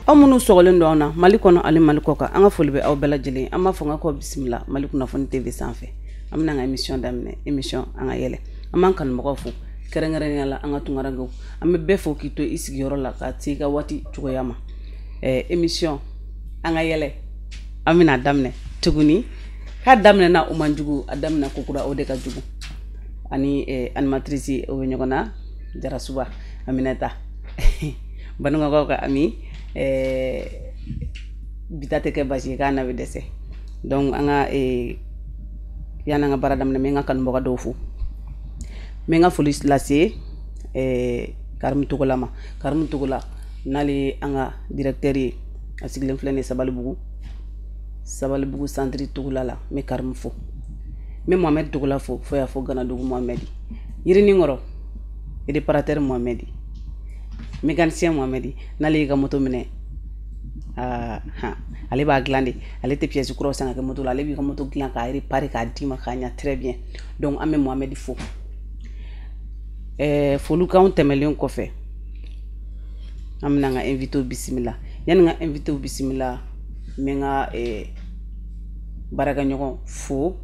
Aw minnu sɔgɔlen don an na Mali kɔnɔ ani Mali kɔ kan, an ka foli bɛ aw bɛɛ lajɛlen. An b'a fɔ n ka bisimila Mali Kunnafoni TV sanfɛ. An bɛna an ka émission daminɛ, émission An ka yɛlɛ. An b'an kanubagaw fo kɛrɛnkɛrɛnnenya la, an ka tunkarankew. An bɛ bɛɛ fo k'i to i sigiyɔrɔ la ka se i ka waati cogoya ma. Émission An ka yɛlɛ, an bɛna daminɛ tuguni. K'a daminɛ na o man jugu, a daminɛ kokura o de ka jugu. Ani animatrice o bɛ ɲɔgɔn na, Jarasuba Aminata, Banikɔkaw ka ami. Bita tɛ kɛ basi ye k'a na bɛ dɛsɛ. Donc an ka yanni an ka baara daminɛ, n bɛ n ka kanubaga dɔw fo. N bɛ n ka foli lase Karimu Togola ma. Karimu Togola, n'ale ye an ka directeur ye, a sigilen filɛ nin ye Sabalibugu, Sabalibugu centre Togola la. N bɛ Karimu fo. N bɛ Mohamed Togola fo, fo y'a fɔ Ganadugu Mohamed, Yirininkɔrɔ réparateur Mohamed, mécanicien Mohamed, n'ale y'i ka moto minɛ, ale b'a dilan de. Ale tɛ pièce kuraw san ka kɛ moto la, ale b'i ka moto dilan k'a réparer k'a d'i ma k'a ɲa très bien. Donc an bɛ Mohamed fo. Folikanw tɛmɛlen kɔfɛ, an bɛna an ka invité bisimila. Yanni n ka invité bisimila, n bɛ n ka baarakɛɲɔgɔn fo,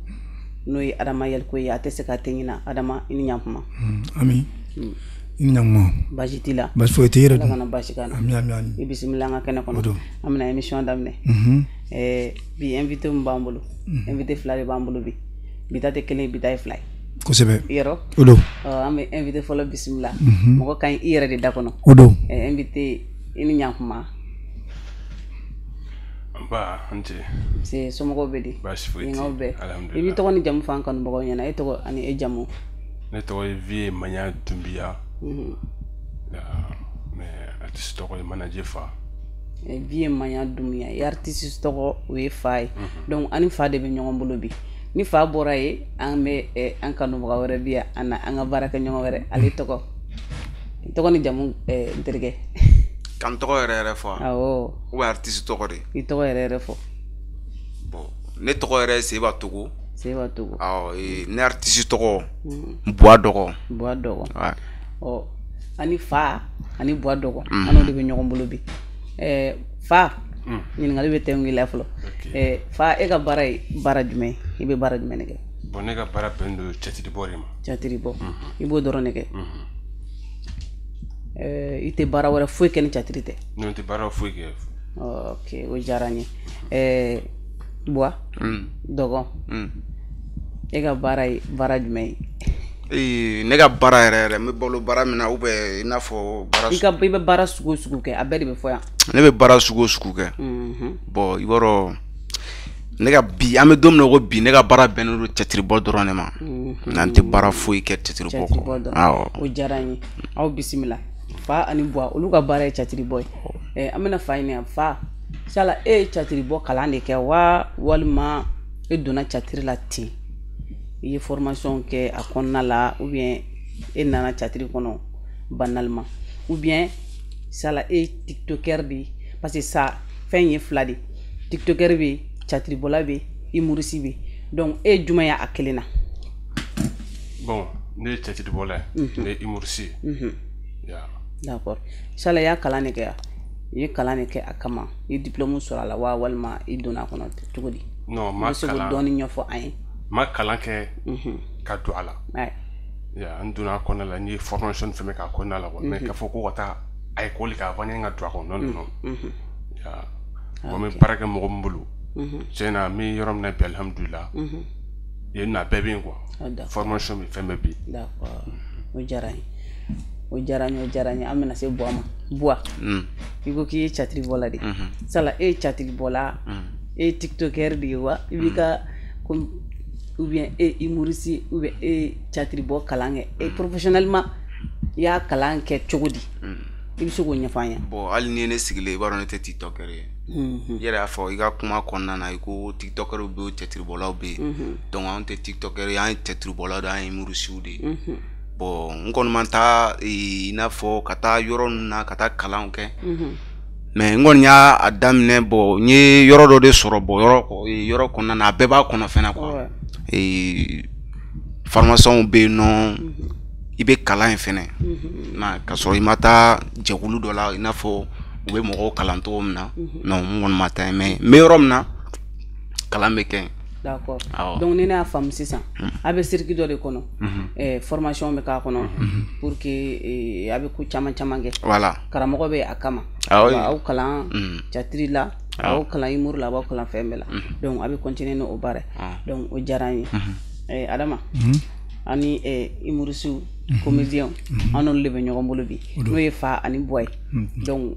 n'o ye Adama Yaliko ye. A tɛ se k'a tɛ ɲina. Adama, i ni ɲankuma. Ami, i ni ɲankuma. Baasi t'i la? Baasi foyi t'i yɛrɛ. Ala kana baasi k'an na. Ami, ami, ami. I bisimila an ka kɛnɛ kɔnɔ. An bɛna émission daminɛ. Bi invité min b'an bolo, invité fila de b'an bolo bi. Bi ta tɛ kelen ye, bi ta ye fila ye. Kosɛbɛ. Yɔrɔ? O don. An bɛ invité fɔlɔ bisimila. Mɔgɔ ka ɲi i yɛrɛ de da kɔnɔ. O don. Invité, i ni ɲankuma. Ba, an ce. Se, somɔgɔw bɛ di? Baasi foyi tɛ. Yen. Bɛɛ. Alhamdulillah. I b'i tɔgɔ ni jamu fɔ an kanubagaw ɲɛna. E tɔgɔ ani e jamu. Ne tɔgɔ ye Vie Maɲa Dunbiya. Mais artiste tɔgɔ ye Manager Fa. Vie Maɲa Dunbiya, i artiste tɔgɔ o ye Fa ye. Donc ani Fa de bɛ ɲɔgɔn bolo bi. Ni Fa bɔra yen, an bɛ an kanubaga wɛrɛ bi yan, an na an ka baarakɛɲɔgɔn wɛrɛ. Ale tɔgɔ, tɔgɔ ni jamu, n terikɛ. Ka n tɔgɔ yɛrɛ yɛrɛ fɔ? Awɔ. Ou bien artiste tɔgɔ de? I tɔgɔ yɛrɛ yɛrɛ fɔ. Bon, ne tɔgɔ yɛrɛ ye Seba Togo. Seba Togo. Awɔ, ne artiste tɔgɔ Buwa Dɔgɔ. Buwa Dɔgɔ. Ɔ, ani Fa ani Buwa Dɔgɔ, an n'o de bɛ ɲɔgɔn bolo bi. Fa, ɲininkali bɛ tɛnku i la fɔlɔ. Fa, e ka baara ye baara jumɛn ye? I bɛ baara jumɛn de kɛ? Bon, ne ka baara bɛnnen don cɛtiribɔ de ma. Cɛtiribɔ. I b'o dɔrɔn de kɛ? I tɛ baara wɛrɛ foyi kɛ ni cɛtiri tɛ? Non, n tɛ baara foyi kɛ. Ok, o diyara n ye. Buwa Dɔgɔ, e ka baara ye baara jumɛn ye? Ne ka baara yɛrɛ yɛrɛ, n bɛ balo baara min na, ou bien i n'a fɔ baara. I ka, i bɛ baara sugu o sugu kɛ, a bɛɛ de bɛ fɔ yan. Ne bɛ baara sugu o sugu kɛ. Bon, i b'a dɔn, ne ka bi, an bɛ don min na ko bi, ne ka baara bɛnnen don cɛtiribɔ dɔrɔn de ma. Nka n tɛ baara foyi kɛ cɛtiribɔ kɔ. Awɔ. O diyara n ye. Aw bisimila. Fa ani Buwa, olu ka baara ye cɛtiribɔ ye. An bɛna Fa ɲininka. Fa, sala e ye cɛtiribɔ kalan de kɛ wa, walima e donna cɛtiri la ten, i ye formation kɛ a kɔnɔna la, ou bien e nana cɛtiri kɔnɔ banalement, ou bien sala e ye tiktoker de ye? Parce que sa fɛn ye fila de, tiktoker bɛ yen, cɛtiribɔla bɛ yen, humoriste bɛ yen. Donc e ye jumɛn ye a kelen na? Bon, ne ye cɛtiribɔla ye, ne ye humoriste ye. D'accord. Sala i y'a kalan de kɛ wa? I ye kalan de kɛ a kama, i ye diplôme sɔrɔ a la wa, walima i donna a kɔnɔ cogo di? Non, ma I bɛ se k'o kalan. dɔɔni ɲɛfɔ an ye. N ma kalan kɛ ka don a la. N donna a kɔnɔna la, n ye formation fɛn fɛn k'a kɔnɔna la quoi. Mais k'a fɔ ko ka taa a école kɛ avant n ka don a kɔnɔ, non non non. Bon, n bɛ baara kɛ mɔgɔ min bolo, tiɲɛ na, n bɛ yɔrɔ min na bi, alhamdulillah, yen nɔ a bɛɛ bɛ yen quoi. Formation bɛ, fɛn bɛɛ bɛ yen. D'accord, o diyara n ye. O diyara n ye, o diyara n ye. An bɛna se Buwa ma. Buwa, i ko k'i ye catiribɔla de. Sala e ye catiribɔla, e ye tiktoker de ye wa, i b'i ka ou bien e ye humoriste, ou bien e ye catiribɔ kalan kɛ? E professionnellement, i y'a kalan kɛ cogo di? I bɛ se k'o ɲɛfɔ an ye. Bon, hali ni ye ne sigilen, i b'a dɔn ne tɛ tiktoker ye. I yɛrɛ y'a fɔ i ka kuma kɔnɔna na, i ko tiktoker bɛ yen, cɛtiribɔlaw bɛ yen. Donc anw tɛ tiktoker ye, an ye cɛtiribɔlaw de ye, an ye humoriste de ye. Bon, n kɔni ma taa i n'a fɔ ka taa yɔrɔ ninnu na ka taa kalanw kɛ. Mais n kɔni y'a daminɛ, bon, n ye yɔrɔ dɔ de sɔrɔ, bon, yɔrɔ kɔnɔna na, a bɛɛ b'a kɔnɔ fɛnɛ quoi. Formation bɛ yen nɔ, i bɛ kalan in fɛnɛ, ka sɔrɔ i ma taa jɛkulu dɔ la, i n'a fɔ U bɛ mɔgɔw kalan cogo min na, non, n kɔni ma taa yen, mais n bɛ yɔrɔ min na, kalan bɛ kɛ yen. D'accord. Donc ni ne y'a faamu sisan, a bɛ circuit dɔ de kɔnɔ, formation bɛ k'a kɔnɔ pour que a bɛ ko caman caman kɛ. Voilà. Karamɔgɔ bɛ a kama. Aw kalan théâtre la, aw kalan humour la, aw kalan fɛn bɛɛ la. Donc a bɛ continuer n'o baara ye. Donc o diyara n ye. Adama, ani humoriste, comédien, an n'olu de bɛ ɲɔgɔn bolo bi, n'o ye Fa ani Buwa ye. Donc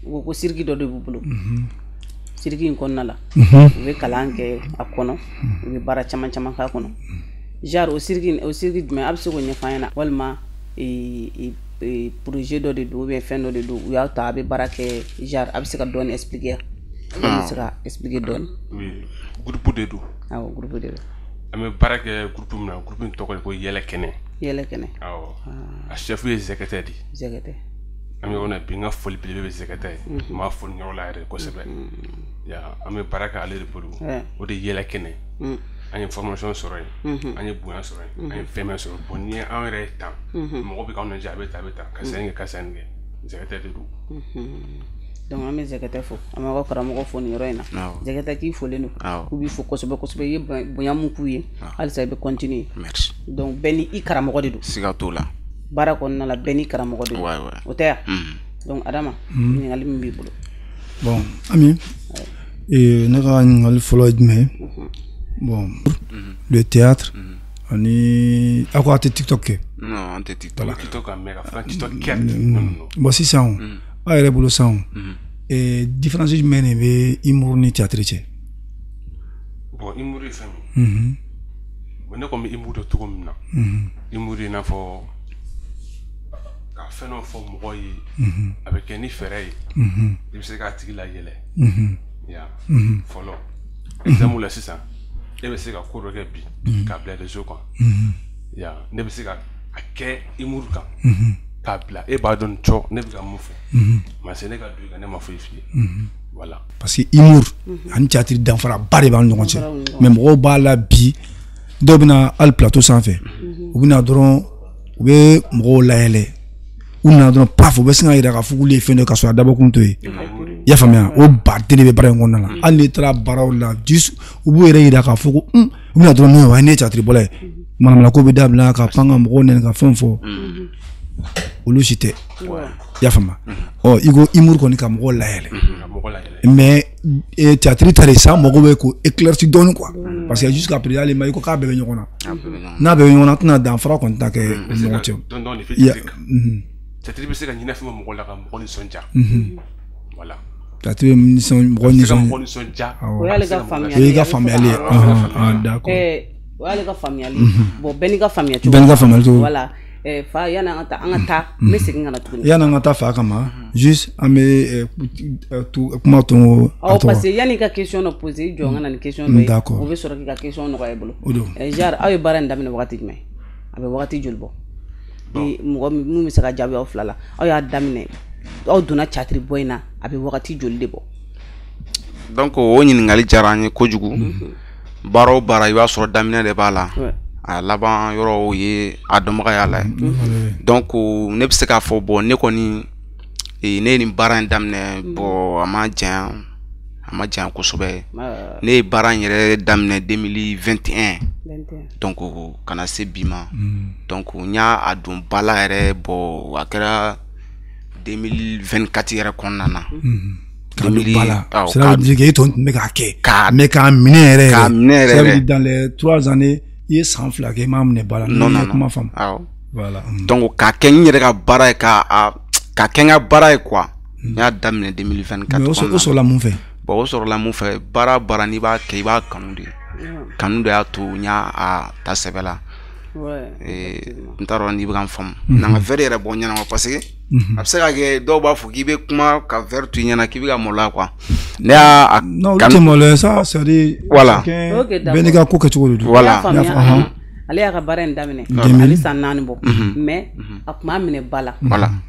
u ko circuit dɔ de b'u bolo. Circuit in kɔnɔna la, u bɛ kalan kɛ a kɔnɔ, u bɛ baara caman caman k'a kɔnɔ. Genre o circuit jumɛn, a bɛ se k'o ɲɛfɔ an ɲɛna, walima projet dɔ de don ou bien fɛn dɔ de don u y'a ta a bɛ baara kɛ, genre a bɛ se ka dɔɔni expliquer? A bɛ se ka expliquer dɔɔni? Oui, groupe de don. Awɔ, groupe de don. An bɛ baara kɛ groupe min na, groupe in tɔgɔ de ko Yɛlɛ Kɛnɛ. Yɛlɛ Kɛnɛ. Awɔ. A chef ye Zɛkɛtɛ de ye. Zɛkɛtɛ. An bɛ yɔrɔ min na bi, n ka foli belebele bɛ Zɛkɛtɛ ye. N b'a fo nin yɔrɔ la yɛrɛ kosɛbɛ. An bɛ baara kɛ ale de bolo. O de ye Yɛlɛ Kɛnɛ. An ye formation sɔrɔ yen, an ye bonya sɔrɔ yen, an ye fɛn bɛɛ sɔrɔ. Bon, n'i ye anw yɛrɛ tan, mɔgɔ bɛ k'anw lajɛ, a bɛ tan, a bɛ tan, ka sɛnɛ kɛ, ka sɛnɛ kɛ. Zɛkɛtɛ de don. Donc an bɛ Zɛkɛtɛ fo, an b'aw ka karamɔgɔ fo nin yɔrɔ in na. Zɛkɛtɛ, k'i folen don, k'u b'i fo kosɛbɛ kosɛbɛ, i ye bonya mun k'u ye, halisa i bɛ continuer. Merci. Donc bɛɛ ni i karamɔgɔ de don. Siga t'o la. Baara kɔnɔna la, bɛɛ n'i karamɔgɔ de don. O tɛ yan? Donc Adama, ɲininkali min b'i bolo. Bon, Ami, ne ka ɲininkali fɔlɔ ye jumɛn ye? Bon, le théâtre, ani aw ko aw tɛ TikTok kɛ? Non, an tɛ TikTok kɛ. TikTok kan, mais ka fɔ TikTok kɛ. Bon, sisan aw yɛrɛ bolo sisan, différence jumɛn de bɛ humour ni théâtre cɛ? Bon, humour ye fɛn min ye. Bon, ne kɔni bɛ humour dɔn cogo min na, humour ye i n'a fɔ ka fɛn dɔ fɔ mɔgɔ ye, a bɛ kɛ ni fɛɛrɛ ye, i bɛ se k'a tigi layɛlɛ. Ya, fɔlɔ. Exemple la sisan, e bɛ se ka ko dɔ kɛ bi k'a bila réseau kan. Ya, ne bɛ se ka a kɛ humour kan k'a bila, e b'a dɔn cɔ ne bɛ ka mun fɔ. Mais ne ka don i kan, ne ma foyi f'i ye. Voilà. Parce que humour ani théâtre danfara ba de b'an ni ɲɔgɔn cɛ. Mais mɔgɔw b'a la bi, dɔw bɛna hali plateau sanfɛ, u bɛna dɔrɔn u bɛ mɔgɔw layɛlɛ. U nana dɔrɔn paf, u bɛ sin ka yira k'a fɔ k'olu ye fɛn dɔ ye k'a sɔrɔ a dabɔkun t'o ye. I y'a faamuya, o baden de bɛ baara in kɔnɔna la. Hali n'i taara baaraw la, juste u b'u yɛrɛ yira k'a fɔ ko u bɛna dɔrɔn n'o ye, ne ye théâtre bɔla ye. Manamana ko bɛ dabila ka pan ka mɔgɔw nɛni ka fɛnw fɔ. Olu si tɛ. I y'a faamuya. Ɔ, i ko humour kɔni ka mɔgɔw layɛlɛ. Mais théâtre ta de sa, mɔgɔw bɛ k'o éclairci dɔɔni quoi. Parce que jusqu'à présent, hali ma i ko k'a bɛɛ bɛ ɲɔgɔn na. N'a bɛɛ bɛ ɲɔgɔn na, a tɛna danfara kɔni tɛna kɛ u ni ɲɔgɔn cɛ. Théâtre bɛ se ka ɲinɛ fɛn mɔgɔ la ka mɔgɔ nisɔndiya. Voilà. Théâtre bɛ mɔgɔ nisɔndiya. O y'ale ka faamuyali ye. O y'i ka faamuyali ye. D'accord. O y'ale ka faamuyali ye. Bon, bɛɛ n'i ka faamuya cogo. Bɛɛ n'i ka faamuyali cogo. Voilà. Fa, yanni an ka taa, n bɛ segin ka na tuguni. Yanni an ka taa fa kama, juste an bɛ kuma to. Awɔ, parce que yanni i ka question dɔ poser, i jɔ n ka na ni question dɔ ye. D'accord. O bɛ sɔrɔ k'i ka question nɔgɔya i bolo. O don. Genre aw ye baara in daminɛ wagati jumɛn? A bɛ wagati joli bɔ? Ni mɔgɔ min bɛ se ka jaabi aw fila la, aw y'a daminɛ, aw donna théâtre bɔ in na, a bɛ wagati joli de bɔ? Donc o ɲininkali diyara an ye kojugu. Baara o baara, i b'a sɔrɔ daminɛ de b'a la. A laban yɔrɔ ye a dɔnbaga y'a la ye. Donc ne bɛ se k'a fɔ, bon, ne kɔni, ne ye nin baara in daminɛ, bon, a ma janya kosɛbɛ. Ne ye baara in yɛrɛ daminɛ 2021. Donc ka na se bi ma. Donc n y'a don ba la yɛrɛ, bon, a kɛra 2024 yɛrɛ kɔnɔna na. Cela veut dire que e tun bɛ k'a kɛ, mais k'a minɛ yɛrɛ yɛrɛ. K'a minɛ yɛrɛ yɛrɛ. Ça veut dire dans les 3 années, i ye san 2 kɛ i m'a minɛ ba la. Non, non, non. Kuma faamu. Awɔ. Voilà. Donc k'a kɛ n yɛrɛ ka baara ye, k'a kɛ n ka baara ye quoi. N y'a daminɛ 2024. Mais o sɔrɔla mun fɛ? Bon, o sɔrɔla mun fɛ, baara baara n'i b'a kɛ, i b'a kanu de. Kanu de y'a to n y'a ta sɛbɛ la. N t'a dɔn n'i bɛ ka n faamu. Na n ka verre yɛrɛ bɔ n ɲɛna parce que a bɛ se ka kɛ dɔw b'a fɔ k'i bɛ kuma ka verre to i ɲɛna k'i bɛ ka maloya quoi. Ne y'a Non, olu tɛ maloya, ça c'est à dire. Voilà. Bɛɛ n'i ka ko kɛcogo de don. Voilà. Ale y'a ka baara in daminɛ a bɛ san 4 bɔ mais a tun b'a minɛ ba la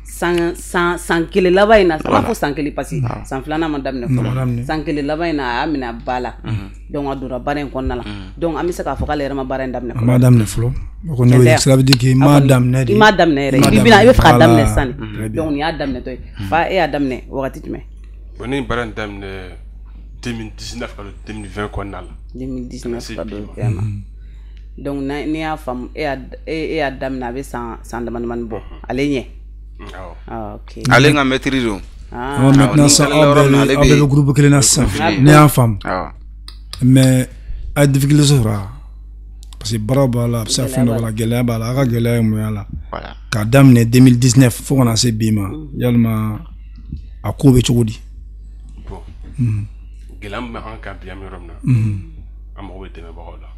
san 1 laban in na a b'a fɔ san 1 parce que san 2nan ma daminɛ fɔlɔ san 1 laban in na a y'a minɛ ba la donc a donna baara in kɔnɔna la donc an bɛ se k'a fɔ k'ale yɛrɛ ma baara in daminɛ fɔlɔ. A ma daminɛ fɔlɔ o kɔni cela veut dire que i m'a daminɛ de. I m'a daminɛ yɛrɛ i bɛna i bɛ fɛ k'a daminɛ sisan de donc nin y'a daminɛtɔ ye fa e y'a daminɛ wagati jumɛn? Bon ne ye baara in daminɛ 2019 ka don 2020 kɔnɔna la. 2019 ka don 20 ma. Donc n'i y'a faamu e y'a daminɛ a bɛ san dama damani bɔ ale ɲɛ. Awɔ. Ok. Ale ka maître don. Maintenant sisan aw bɛɛ bɛ groupe kelen na sisan ne y'a faamu. Mais a ye difficulté sɔrɔ wa? Parce que baara b'a la a bɛ se ka fɛn dɔ b'a la gɛlɛya b'a la a ka gɛlɛya ye mun y'a la? K'a daminɛ 2019 fo ka na se bi ma yalima a ko bɛ cogo di? Bon gɛlɛya min bɛ an kan bi an bɛ yɔrɔ min na an mago bɛ dɛmɛbagaw la.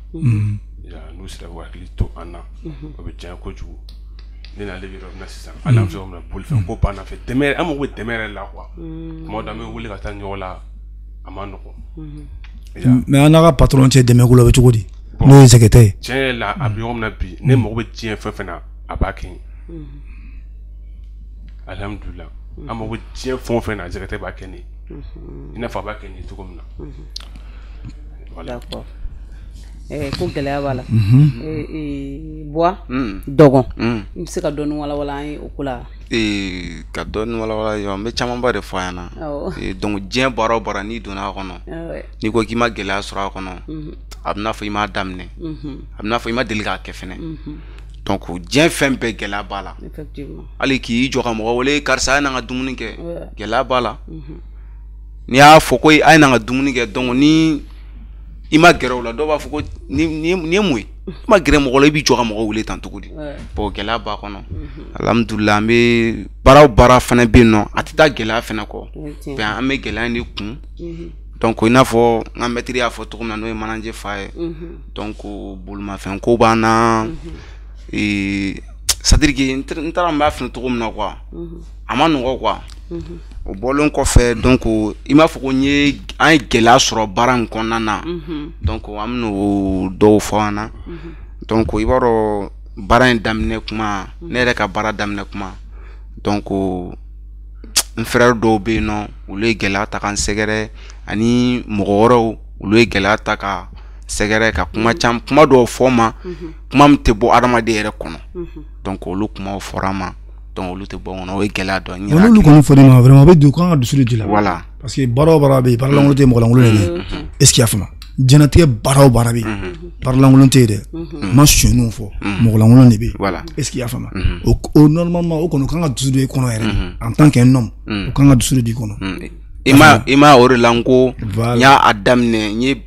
N'u sera k'u hakili to an na o bɛ diya kojugu ne n'ale bɛ yɔrɔ min na sisan hali an bɛ se yɔrɔ min na bolifɛn ko b'an nɔfɛ dɛmɛ an mago bɛ dɛmɛ yɛrɛ la quoi tuma dɔ an bɛ wuli ka taa ɲɔgɔn la a ma nɔgɔn. Mais an n'a ka patron cɛ dɛmɛ ko la o bɛ cogo di n'o ye Zɛkɛtɛ ye? Tiɲɛ yɛrɛ la a bɛ yɔrɔ min na bi ne mago bɛ diɲɛ fɛn fɛn na a b'a kɛ n ye alihamudulila an mago bɛ diɲɛ fɛn o fɛn na Zɛkɛtɛ b'a kɛ ne ye i n'a fɔ a b'a kɛ n ye cogo min na. D'accord. Ko gɛlɛya b'a la Buwa dɔgɔn i bɛ se ka dɔɔni walawala an ye o ko la. Ka dɔɔni walawala n bɛ camanba de fɔ a ɲɛna donc diɲɛ baara o baara n'i donna a kɔnɔ n'i ko k'i ma gɛlɛya sɔrɔ a kɔnɔ a bɛ n'a fɔ i m'a daminɛ a bɛ n'a fɔ i ma deli k'a kɛ fɛnɛ donc diɲɛ fɛn bɛɛ gɛlɛya b'a la hali k'i jɔ ka mɔgɔ wele karisa a ye n'an ka dumuni kɛ gɛlɛya b'a la n'i y'a fɔ ko a ye n'an ka dumuni kɛ donc ni i ma gɛrɛ o la dɔw b'a fɔ ko nin ye mun ye i ma gɛrɛ mɔgɔ la i b'i jɔ ka mɔgɔ wele tan cogo di bon gɛlɛya b'a kɔnɔ alhamdulila an bɛ baara o baara fana bɛ yen nɔ a tɛ taa gɛlɛya fana kɔ mais an bɛ gɛlɛya in de kun donc i n'a fɔ n ka mɛtiri y'a fɔ cogo min na n'o ye manager fa ye donc bolimafɛn ko b'an na c'est à dire que n taara n b'a f'i cogo min na quoi a ma nɔgɔ quoi o bɔlen kɔfɛ donc i m'a fɔ ko n ye an ye gɛlɛya sɔrɔ baara in kɔnɔna na donc an bɛna o dɔw fɔ an na donc i b'a dɔn baara in daminɛ kuma ne yɛrɛ ka baara daminɛ kuma donc n frère dɔw bɛ yen nɔ olu ye gɛlɛya ta ka n sɛgɛrɛ ani mɔgɔ wɛrɛw olu ye gɛlɛya ta ka sɛgɛrɛ ka kuma caman kuma dɔw fɔ n ma kuma min tɛ bɔ adamaden yɛrɛ kɔnɔ donc olu kumaw fɔra n ma donc olu tɛ bɔ n kɔnɔ o ye gɛlɛya dɔ ye. N'olu kɔni fɔra i ma vraiment a bɛ don kan ka dusu de di la. Voilà. Parce que baara o baara bɛ yen baara lankolon tɛ yen mɔgɔ lankolon de bɛ yen est ce que i y'a faamu diɲɛlatigɛ baara o baara bɛ yen baara lankolon tɛ yen dɛ n ma sonyɛniw fɔ mɔgɔ lankolon de bɛ yen. Voilà. Est ce que i y'a faamu o normalement o kɔni o kan ka dusu don i kɔnɔ yɛrɛ en tant qu'un homme o kan ka dusu de di i kɔnɔ. I ma o de la n ko n y'a daminɛ n ye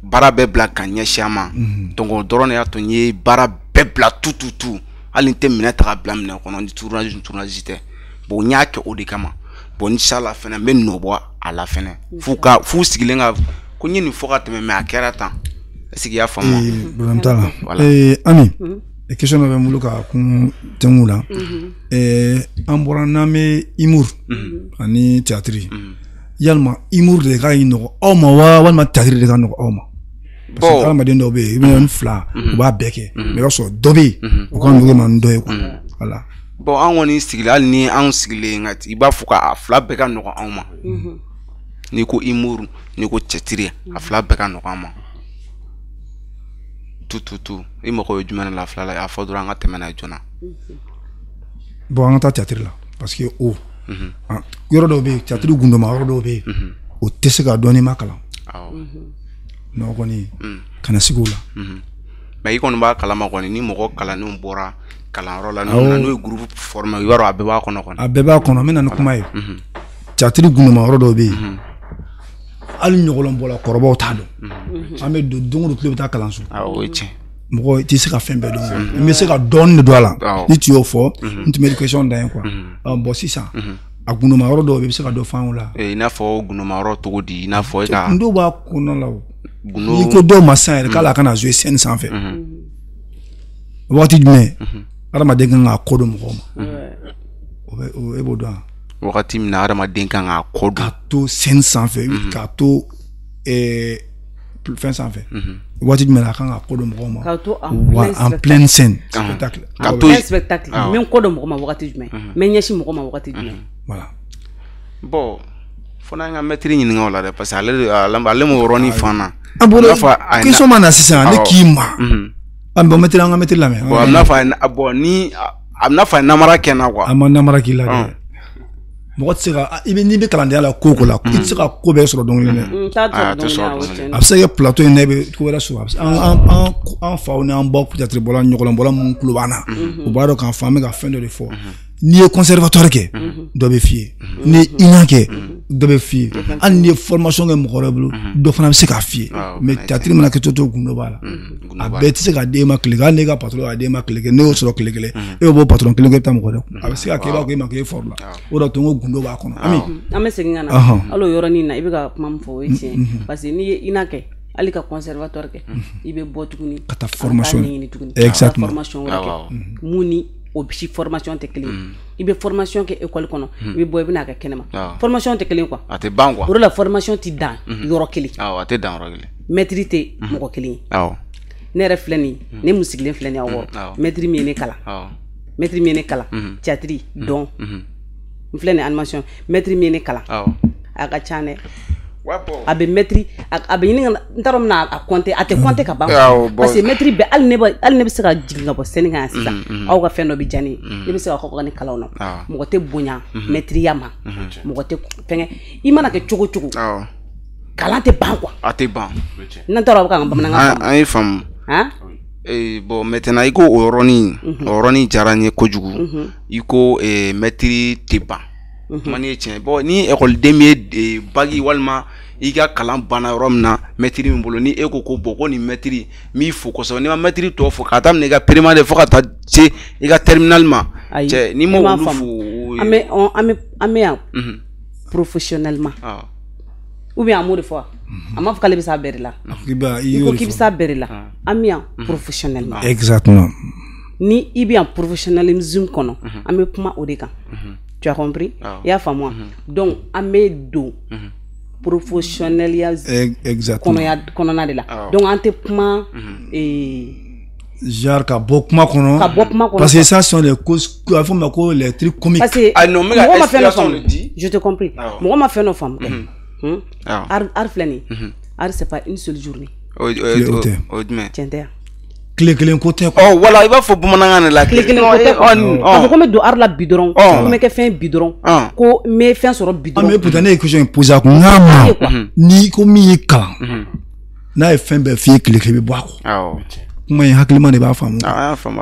baara bɛɛ bila ka ɲɛsin a ma donc o dɔrɔn de y'a to n ye baara bɛɛ bila tout tout tout. Hali n tɛ minɛ ta ka bila minɛ kɔnɔ ni tournage tɛ bon n y'a kɛ o de kama bon inchallah fɛnɛ n bɛ nɔ bɔ a la fɛnɛ f'u sigilen ka ko n ye nin fɔ ka tɛmɛ mais a kɛra tan est ce que i y'a faamu? Problème t'a la. Ami question dɔ bɛ n bolo ka kun tɛnku la an bɔra n'an bɛ humour ani théâtre yalima humour de ka nɔgɔ aw ma wa walima théâtre de ka nɔgɔ aw ma? Parce que hadamaden dɔw bɛ yen i bɛna ni fila u b'a bɛɛ kɛ mais i b'a sɔrɔ dɔ bɛ yen o ka nɔgɔ ma ni dɔ ye quoi voilà. Bon an kɔni sigilen hali ni anw sigilen nka i b'a fɔ k'a fila bɛɛ ka nɔgɔn anw ma n'i ko humour n'i ko cɛtiri a fila bɛɛ ka nɔgɔn an ma tout tout tout i mago bɛ jumɛn la fila la a fɔ dɔrɔn an ka tɛmɛ n'a ye joona. Bon an ka taa théâtre la parce que o yɔrɔ dɔw bɛ yen théâtre gundoma yɔrɔ dɔw bɛ yen o tɛ se ka dɔn n'i ma kalan. Non kɔni kana sigi o la. Mais i kɔni b'a kalama kɔni ni mɔgɔ kalannenw bɔra kalanyɔrɔ la n'o ye groupe formé i b'a dɔn a bɛɛ b'a kɔnɔ kɔni. A bɛɛ b'a kɔnɔ n bɛ na ni kuma ye. Théâtre gundoma yɔrɔ dɔw bɛ yen hali ɲɔgɔlɔnbɔla kɔrɔbaw t'a dɔn. An bɛ don o don tile bɛ taa kalanso. Awɔ o ye tiɲɛ. Mɔgɔ i tɛ se ka fɛn bɛɛ dɔn. N bɛ se ka dɔɔnin de don a la. Ni tu y'o fɔ n tun bɛ question dan ye quoi. Bon sisan. A gundoma yɔrɔ dɔw bɛ yen i bɛ se ka dɔ fɔ an o la. I n'a fɔ gundoma yɔrɔ cogo di i n'a fɔ e ka. Dɔw b'a kɔnɔna la o. N'i ko dɔw ma sisan yɛrɛ k'ale kana jouer scène sanfɛ. Waati jumɛn hadamaden kan k'a kɔ don mɔgɔw ma. O bɛ e b'o dɔn wa? Wagati min na hadamaden kan k'a kɔ don. K'a to scène sanfɛ k'a to fɛn sanfɛ. Waati jumɛn a kan ka ko dɔn mɔgɔw ma? K'a to en pleine scène spectacle. En plein spectacle. N bɛ ko dɔn mɔgɔ ma wagati jumɛn? N bɛ ɲɛsin mɔgɔ ma wagati jumɛn? Voilà. Bon, fo n'an ka maître ɲininka o la dɛ, parce que ale m'o yɔrɔnin fɔ an na. An bolo question ma na sisan ne k'i ma. An bɔn maître, an ka maître lamɛn. Bon, a bɛna fɔ bon ni a bɛna fɔ a ye namara kɛ n na quoi. A ma namara k'i la dɛ. Mɔgɔ tɛ se ka i bɛ n'i bɛ kalandenya la ko o ko la, i tɛ se ka ko bɛɛ sɔrɔ don kelen dɛ. A bɛ se ka kɛ plateau in na, i bɛ ko wɛrɛ sɔrɔ. An faw n'an baw théâtre-bɔla ɲɔgɔlɔnbɔla minnu tulo b'an na, u b'a dɔn k'a fɔ an bɛ ka fɛn dɔ de fɔ. N'i ye conservatoire kɛ, dɔ bɛ f'i ye. N'i ye INA kɛ, dɔ bɛ f'i ye. Hali n'i ye formation kɛ mɔgɔ wɛrɛ bolo, dɔ fana bɛ se k'a f'i ye. Mais théâtre mana kɛ cogo o cogo, gundo b'a la. A bɛɛ tɛ se ka d'e ma tile kelen. Hali n'e ka patron y'a d'e ma tile kelen, n'e y'o sɔrɔ tile kelen, e bɛ bɔ patron kelen kɔ, e bɛ taa mɔgɔ wɛrɛ kun. A bɛ se ka kɛ i b'a fɔ e ma k'e fɔrɔ la. O de y'a to n ko gundo b'a kɔnɔ. Ami, an bɛ segin ka na hali o yɔrɔnin na, i bɛ ka kuma min fɔ, o ye tiɲɛ ye. Parce que n'i ye INA kɛ, hali ka conservatoire kɛ, i bɛ bɔ tuguni ka taa formation ɲini tuguni, ka taa formation wɛrɛ kɛ. Mun ni o si formation tɛ kelen ye. I bɛ formation kɛ école kɔnɔ, i bɛ bɔ i bɛna kɛ kɛnɛma. Formation tɛ kelen quoi. A tɛ ban quoi. O de la formation tɛ dan yɔrɔ kelen. Awɔ, a tɛ dan yɔrɔ kelen. Maître tɛ mɔgɔ kelen ye. Awɔ. Ne yɛrɛ filɛ nin ye, ne mun sigilen filɛ nin ye aw kɔrɔ. Maître min ye ne kalan. Maître min ye ne kalan. Théâtre dɔn. N filɛ nin animation, maître min ye ne kalan. A ka ca dɛ. A bɛ maître a bɛ ɲini ka n t'a dɔn n bɛna a compter, a tɛ compter ka ban, parce que maître bɛɛ, hali ne bɛ se ka jigin ka bɔ scène kan yan sisan, aw ka fɛn dɔ bɛ diya ne ye, ne bɛ se ka kɔ ka ne kalan o la. Mɔgɔ tɛ bonya maître ma, mɔgɔ tɛ fɛngɛ, i mana kɛ cogo o cogo, kalan tɛ ban quoi. A tɛ ban. N'an taara, aw bɛ ka n ka bamanankan faamu. An ye faamu. Bon, maintenant i ko o yɔrɔnin diyara n ye kojugu. I ko maître tɛ ban. Kuma ni ye tiɲɛ. Bon, ni ekɔliden min ye bac walima i ka kalan banna yɔrɔ min na, maître min bolo, ni e ko ko bon, ko nin maître n b'i fo kosɛbɛ, n'i ma maître tɔ fo k'a daminɛ i ka primaire fo ka taa se i ka terminale ma, cɛ, n'i ma olu fo. An bɛ yan professionnellement ou bien an m'o de fɔ wa? A m'a fɔ k'ale bɛ s'a bɛɛ de la. I ko k'i bɛ s'a bɛɛ de la. An bɛ yan professionnellement. Exactement. Ni i bɛ yan professionnalisme kɔnɔ, an bɛ kuma o de kan. Tu as compris? I y'a faamu wa? Donc an bɛ don professionnel kɔnɔna de la. Donc an tɛ kuma genre ka bɔ kuma kɔnɔ. Ka bɔ kuma kɔnɔ. Parce que ça sont les causes, a fɔ ma ko les trucs comiques. Parce que ah non, mais mɔgɔ ma fɛn dɔ faamu. Je te compris. Mɔgɔ ma fɛn dɔ faamu kɛ. Art filɛ nin ye. Art, c'est pas une seule journée. O jumɛn? Tiɲɛ tɛ yan. Tile kelen ko tɛ quoi. Ɔ wala, i b'a fɔ bamanankan de la. Tile kelen ko tɛ quoi. K'a fɔ ko n bɛ don art la bi dɔrɔn, ko n bɛ kɛ fɛn bi dɔrɔn, ko n bɛ fɛn sɔrɔ bi dɔrɔn. Mais pourtant ne ye question in posé a kun, n k'a ma n'i ko min y'i kalan, n'a ye fɛn bɛɛ f'i ye tile kelen, i bɛ bɔ a kɔ. Kuma in hakilima de b'a faamu.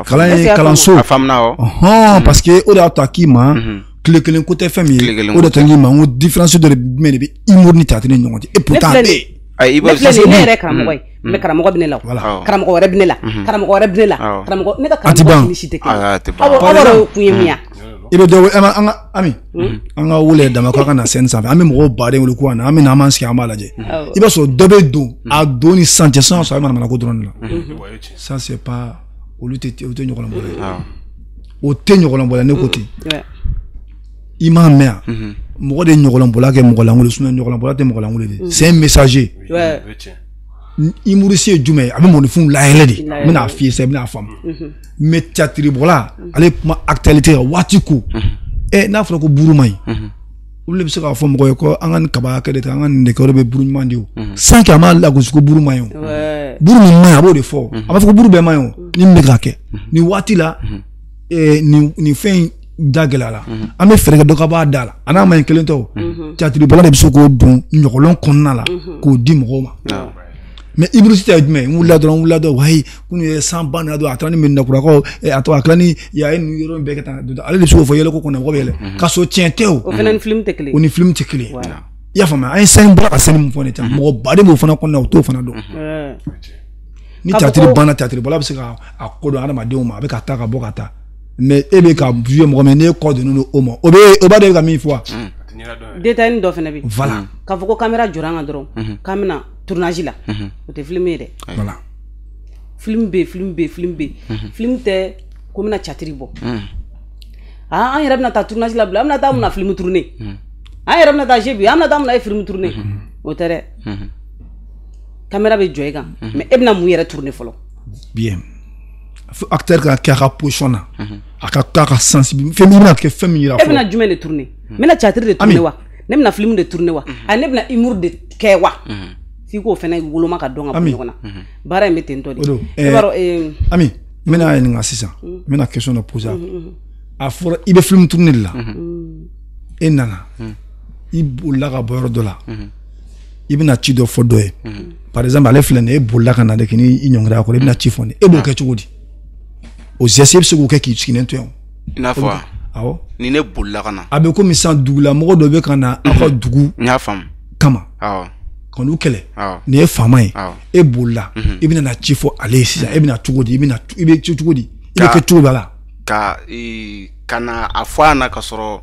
Kalan ye kalanso. A faamuna o. Ɔhɔn, parce que o de y'a to a k'i ma tile kelen ko tɛ fɛn min ye, o de to n k'i ma n ko différence dɔ de jumɛn de bɛ humour ni théâtre ni ɲɔgɔn cɛ, et pourtant a bɛ yen. Ayi, ne filɛ nin ye, ne yɛrɛ karamɔgɔ ye, mais karamɔgɔ bɛ ne la, karamɔgɔ wɛrɛ bɛ ne la, karamɔgɔ wɛrɛ bɛ ne la, karamɔgɔ ne ka karamɔgɔ ni si tɛ kelen. Aw yɛrɛ kun ye mun ye? I bɛ dɔ an ka Ami, an ka wele dama ko a ka na scène sanfɛ, an bɛ mɔgɔw baden wele ko ka na, an bɛ na, an b'an sigi, an b'a lajɛ. I b'a sɔrɔ dɔ bɛ don a don ni sisan cɛ, sisan sɔrɔ a bɛ manamana ko dɔrɔn de la. Ça c'est pas, olu tɛ, o tɛ ɲɔgɔnlɔnbɔla ye. O tɛ ɲɔgɔnlɔnbɔla, ne ko ten. I m'a mɛn yan, mɔgɔ de ye ɲɔgɔlɔnbɔla kɛ mɔgɔ lankolon, sinon ɲɔgɔlɔnbɔla tɛ mɔgɔ lankolon de, c'est un messager. Humoriste ye jumɛn ye? A bɛ mɔgɔninfinw layɛlɛ de, n bɛna f'i ye sisan, i bɛna faamu. Mais théâtre bɔla, ale kuma actualité kan waati ko ɛ, n'a fɔra ko buru man ɲi, olu de bɛ se k'a fɔ mɔgɔ ye ko an ka nin kaba hakɛ de ta, an ka nin de kɛ, o de bɛ buru ɲuman di o, sans que a ma lagosi ko buru man ɲi o, buru min man ɲi, a b'o de fɔ. A b'a fɔ ko buru bɛɛ man ɲi o, ni min bɛ ka kɛ nin waati la, nin fɛn in da gɛlɛyara, an bɛ fɛɛrɛ kɛ dɔ ka bɔ a da la, a n'a ma ɲi kelen tɛ o. Théâtre bɔla de bɛ se k'o don ɲɔgɔlɔn kɔnɔna la k'o di mɔgɔw ma. Mais humoriste ye jumɛn ye? N wulila dɔrɔn, n wulila dɔrɔn, wayi, kunun ye san ba nana dɔrɔn, a taara ni Mɛdinakurakaw, a tɔgɔ a tila ni a ye nin yɔrɔ in bɛɛ kɛ tan, ale de bɛ se k'o fɔ yɛlɛko kɔnɔ, mɔgɔ bɛ yɛlɛ k'a sɔrɔ tiɲɛ tɛ o. O fana ni film tɛ kelen ye. O ni film tɛ kelen ye. I y'a faamuya, an ye scène bɔra ka scène min fɔ nin tan, mɔgɔ baden b'o fana kɔnɔna, o t'o fana dɔn. Ni théâtre banna, théâtre bɔla bɛ se ka a ko dɔn adamadenw ma, a bɛ ka taa ka bɔ ka taa. Mais e bɛ ka jouer mɔgɔ min, n'e kɔ donnen don o ma, o bɛ o b'a dɔn e bɛ ka min fɔ wa. Détail dɔ fana bɛ yen. Voilà. K'a fɔ ko caméra jɔra an kan dɔrɔn, k'an bɛna tournage la, o tɛ film ye dɛ. Voilà. Film bɛ yen, film bɛ yen, film bɛ yen. Film tɛ ko n bɛna théâtre bɔ. Ah, an yɛrɛ bɛna taa tournage la bila, an bɛna taa mun na film tourner. An yɛrɛ bɛna taa jeu bi, an bɛna taa mun na ye film tourner. O tɛ dɛ. Caméra bɛ jɔ e kan mais e bɛna mun yɛrɛ tourner fɔlɔ. Bien. Acteur ka kɛ a ka position na. A ka k'a ka sensibilité fɛn min bɛna kɛ fɛn min yira fɔlɔ. E bɛna jumɛn de tourner? N bɛna théâtre de tourner wa? Ne bɛna film de tourner wa? A ne bɛna humour de kɛ wa? F'i k'o fɛnɛ woloma ka dɔn ka bɔ ɲɔgɔn na. Baara in bɛ ten tɔ de. I b'a dɔn. Ami n bɛna ɲininka sisan. N bɛna question dɔ poser. A fɔra i bɛ film tourner de la. E nana. I bolila ka bɔ yɔrɔ dɔ la. I bɛna ci dɔ fɔ dɔ ye. Par exemple ale filɛ nin ye e bolila ka na de k'i n'i ɲɔngiri a kɔrɔ i bɛna ci fɔ ne e b'o kɛ cogo di? O geste e bɛ se k'o kɛ k'i sigilen to yan. I n'a fɔ awɔ. Ni ne bolila ka na. A bɛ komi sisan dugulamɔgɔ dɔ bɛ ka na aw ka dugu. N y'a faamu. Kama. Awɔ. Ka n'u kɛlɛ. Awɔ. Nin ye faama ye. Awɔ. E bolila. I bɛna na ci fɔ ale ye sisan e bɛna cogo di i bɛna i bɛ cogo di i bɛ kɛ cogo dɔ la. Ka na a fɔ a ɲɛna ka sɔrɔ.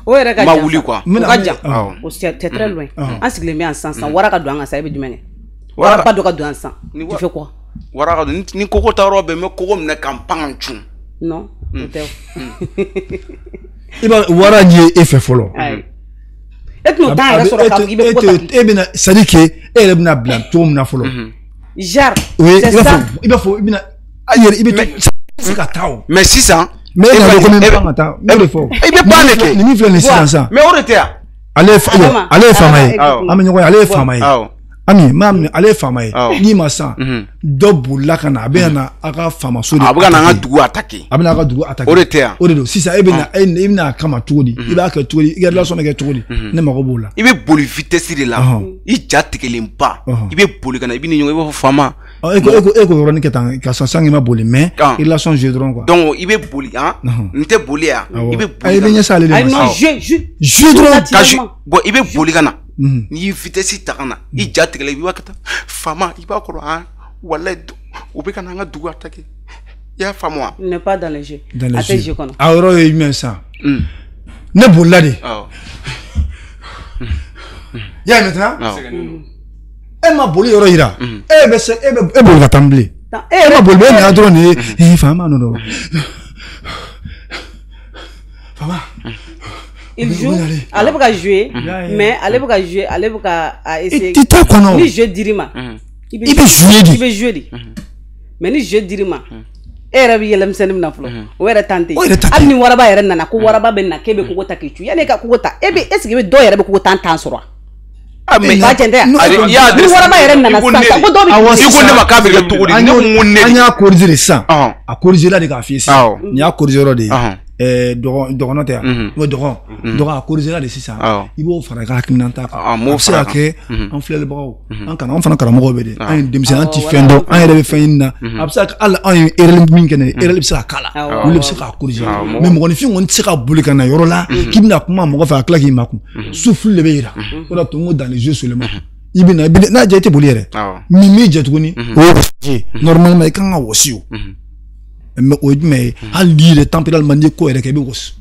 O yɛrɛ ka jan. Ma wuli quoi. O ka jan. O c'est très loin. An sigilen bɛ yan sisan sisan wara ka don an kan sisan e bɛ jumɛn kɛ? Waraba dɔ ka don an sisan. Tu fais quoi? Wara ka don ni koko ta yɔrɔ bɛɛ n bɛ koko minɛ ka n pan ka n cun. Non o tɛ o. I b'a wara ye e fɛ fɔlɔ. E tɛna o temps yɛrɛ sɔrɔ k'a fɔ k'i bɛ koko ta. E bɛna c'est à dire que e yɛrɛ bɛna bila cogo min na fɔlɔ. Genre c'est ça. I b'a fɔ i bɛna a yɛrɛ i bɛ se ka taa o. Mais sisan. Mais e ko min pan ka taa n b'o de fɔ. I bɛ pan de kɛ. Nin min filɛ nin ye sisan sisan. Mais o de tɛ yan. Ale ye faama ye. An bɛ ɲɔgɔn ye ale ye faama ye. Ami n b'a minɛ ale ye faama ye. N'i ma san dɔ bolila ka na a bɛ na aw ka faamaso de. A bɛ ka na an ka dugu attaquer. A bɛ na aw ka dugu attaquer. O de tɛ yan. O de don sisan e bɛ na e bɛ na a kama cogo di? I b'a kɛ cogo di? I ka relation bɛ kɛ cogo di? Ne mago b'o la. I bɛ boli vitesse de la. I ja tigɛlenba. I bɛ boli ka na i bɛ ni ɲɔgɔn i b'a fɔ faama. E ko yɔrɔnin kɛ tan ka sɔrɔ san k'i ma boli mais relation jouer dɔrɔn quoi. Donc i bɛ boli han n tɛ boli yan. I bɛ boli. I bɛ ɲɛsin ale de ma. Ayi non jouer dɔrɔn. Ka jouer bon i bɛ boli ka na. N'i ye vitesse ta ka na i ja tigɛla i b'a kɛ tan faama i b'a kɔrɔ han walayi u bɛ ka na an ka dugu attaquer i y'a faamu wa. Ne pas dans les jeux. A tɛ jeu kɔnɔ. A yɔrɔ ye jumɛn sisan? Ne bolila de. I y'a ye maintenant. E ma boli yɔrɔ yira. E bɛ se e bɛ e boli ka taa n bilen. E ma boli e nana dɔrɔn nin ye faama nɔ dɔrɔn. Faama. Il joue, ale bɛ ka jouer, mais ale bɛ ka jouer, ale bɛ ka a essayer. I t'a kɔnɔ. Ni jeu dir'i ma. I bɛ jouer de. I bɛ jouer de. Mais ni jeu dir'i ma, e yɛrɛ bɛ yɛlɛmisɛnnin min na fɔlɔ, o yɛrɛ tan tɛ. Hali ni waraba yɛrɛ nana ko waraba bɛ na k'e bɛ kogo ta k'i cu, yanni e ka kogo ta, e bɛ est ce que i bɛ dɔw yɛrɛ bɛ kogo tan sɔrɔ wa? Ah mais ba tiɲɛ tɛ yan. Ni waraba yɛrɛ nana sisan ko dɔw bɛ. I ko ne ma k'a bɛ kɛ cogo di? Ne ko n ko ne de. An y'a corriger de sisan. A corriger la de k'a f'i ye sisan. Nin y'a corriger yɔrɔ de ye. Dɔgɔnɔ tɛ yan dɔgɔ a corriger la de sisan i b'o fara i ka hakilina ta kan a bɛ se ka kɛ an filɛlibagaw an kana an fana karamɔgɔw bɛ dɛ an ye denmisɛnnin an ti fɛn dɔn an yɛrɛ bɛ fɛn ɲini na a bɛ se ka hali anw ye erreur min kɛ nin ye erreur bɛ se ka k'a la olu de bɛ se k'a corriger mais mɔgɔninfin kɔni tɛ se ka boli ka na yɔrɔ la k'i bɛna kuma mɔgɔ fɛ a tila k'i makun souffle de bɛ yira o de y'a to n ko dans les jeux seulement i bɛ na i bɛ n'a jɛ i tɛ boli yɛrɛ min b'i jɛ tuguni o ye wɔsi ye normalement i kan ka wɔsi o. Mais o ye jumɛn ye hali n'i yɛrɛ tempérament n'i ye ko yɛrɛ kɛ i bɛ wɔsi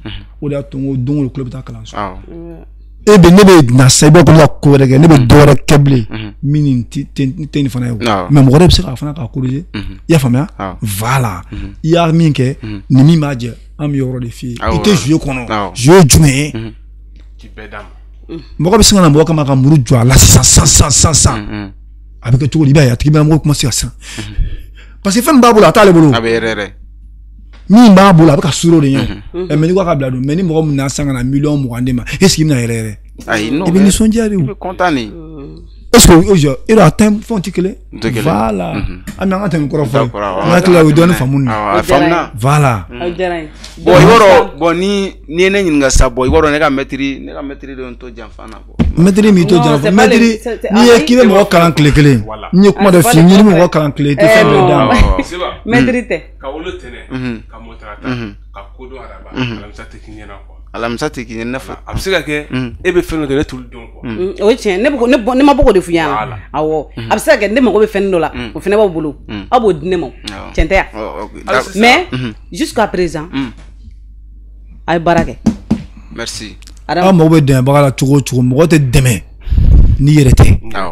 o de y'a to n ko don o don tulo bɛ taa kalanso e bɛ ne bɛ na sa i b'a ko ne ka ko wɛrɛ kɛ ne bɛ dɔ wɛrɛ kɛ bilen min ni tɛ nin fana ye o mais mɔgɔ wɛrɛ bɛ se k'a fana k'a corriger i y'a faamuya voilà i y'a min kɛ ni min b'a jɛ an bɛ yɔrɔ de f'i ye i tɛ jouer kɔnɔ jouer ye jumɛn ye mɔgɔ bɛ se ka na mɔgɔ kama ka muru jɔ a la sisan sisan sisan sisan a bɛ kɛ cogo di i b'a ye a tigi bɛ mɔgɔ kuma se ka siran parce que fɛn min b'a bolo a t'ale bolo a bɛ yɛrɛ yɛrɛ min b'a bolo a bɛ ka suro de ɲɛ o mais n'i ko k'a bila dun mais ni mɔgɔ min nana san ka na 20 miliyɔn d'e ma est ce que i bɛna yɛrɛ yɛrɛ ayi non i bɛ nisɔndiya de o i bɛ content de est ce que o jɔ e a tɛ fɛnw tɛ kelen voilà an bɛ an ka tɛmɛ kɔrɔ fɔ an ka tila o ye dɔɔnin faamu nin a faamuna voilà bon i b'a dɔn bon ni ye ne ɲininka sa bon i b'a dɔn ne ka mɛtiri de ye n to janfa na bon mɛtiri m'i to janfa mɛtiri n'i ye k'i bɛ mɔgɔ kalan tile kelen n'i ye kuma dɔ f'i ye n'i bɛ mɔgɔ kalan tile i tɛ fɛn bɛɛ d'a ma mɛtiri tɛ ka wolo tɛnɛ ka mɔ tarata ka kodɔn araba alamisa tɛ k'i ɲɛna quoi alamisa tɛ k'i ɲɛna ne fɛ a bɛ se ka kɛ e bɛ fɛn dɔ kɛ ne t'olu dɔn quoi o ye tiɲɛ ne ma bɔ k'o de f'i ɲɛna awɔ a bɛ se ka kɛ ne mago bɛ fɛn dɔ la o fɛnɛ b'aw bolo aw b'o di ne ma tiɲɛ tɛ yan mais jusqu'à présent a ye baara kɛ merci aw mago bɛ dɛmɛbaga la cogo o cogo mɔgɔ tɛ dɛmɛ n'i yɛrɛ tɛ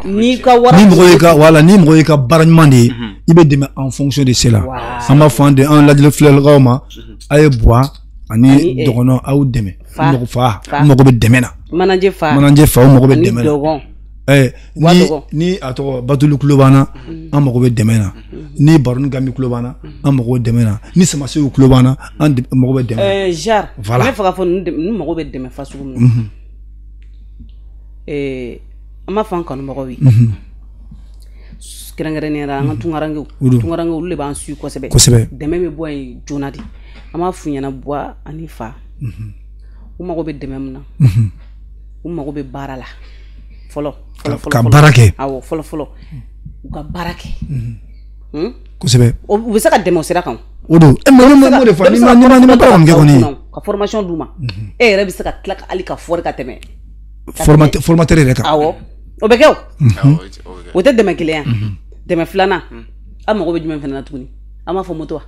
n'i ka wari ni mɔgɔ y'i ka voilà ni mɔgɔ y'i ka baara ɲuman de ye i bɛ dɛmɛ en fonction de cela an b'a fɔ an de an lajɛli filɛlikaw ma a ye Buwa ani dɔgɔnɔ aw dɛmɛ mɔgɔ fa mago bɛ dɛmɛ na manager fa manager fa mago bɛ dɛmɛ na Ni a tɔgɔ Batulu kulo b'an na, an mago bɛ dɛmɛ na. Ni Baroni Gami kulo b'an na, an mago bɛ dɛmɛ na. Ni Samasew kulo b'an na, an mago bɛ dɛmɛ na. Genre, voilà. Ne fɛ k'a fɔ ninnu mago bɛ dɛmɛ fasugu min na. An b'a fɔ an kanubagaw ye. Kɛrɛnkɛrɛnnenya la an ka tunkarankew. Tunkarankew olu de b'an suit kosɛbɛ. Kosɛbɛ. Dɛmɛ bɛ bɔ yen joona de. An b'a f'u ɲɛna Buwa ani Fa. U mago bɛ dɛmɛ min na. U mago bɛ baara la. Fɔlɔ. Ka baara kɛ. Awɔ, fɔlɔ fɔlɔ. U ka baara kɛ. Kosɛbɛ. U bɛ se ka dɛmɛ o sira kan. O don. Mais ne m'o de fɔ, ni ma baara kɔni kɛ kɔni. Ka formation d'u ma. E yɛrɛ bɛ se ka tila hali ka fɔri ka tɛmɛ. Formateur yɛrɛ kan. Awɔ. O bɛ kɛ o. O tɛ dɛmɛ kelen ye. Dɛmɛ filanan. An mago bɛ jumɛn fana na tuguni? An b'a fɔ moto wa?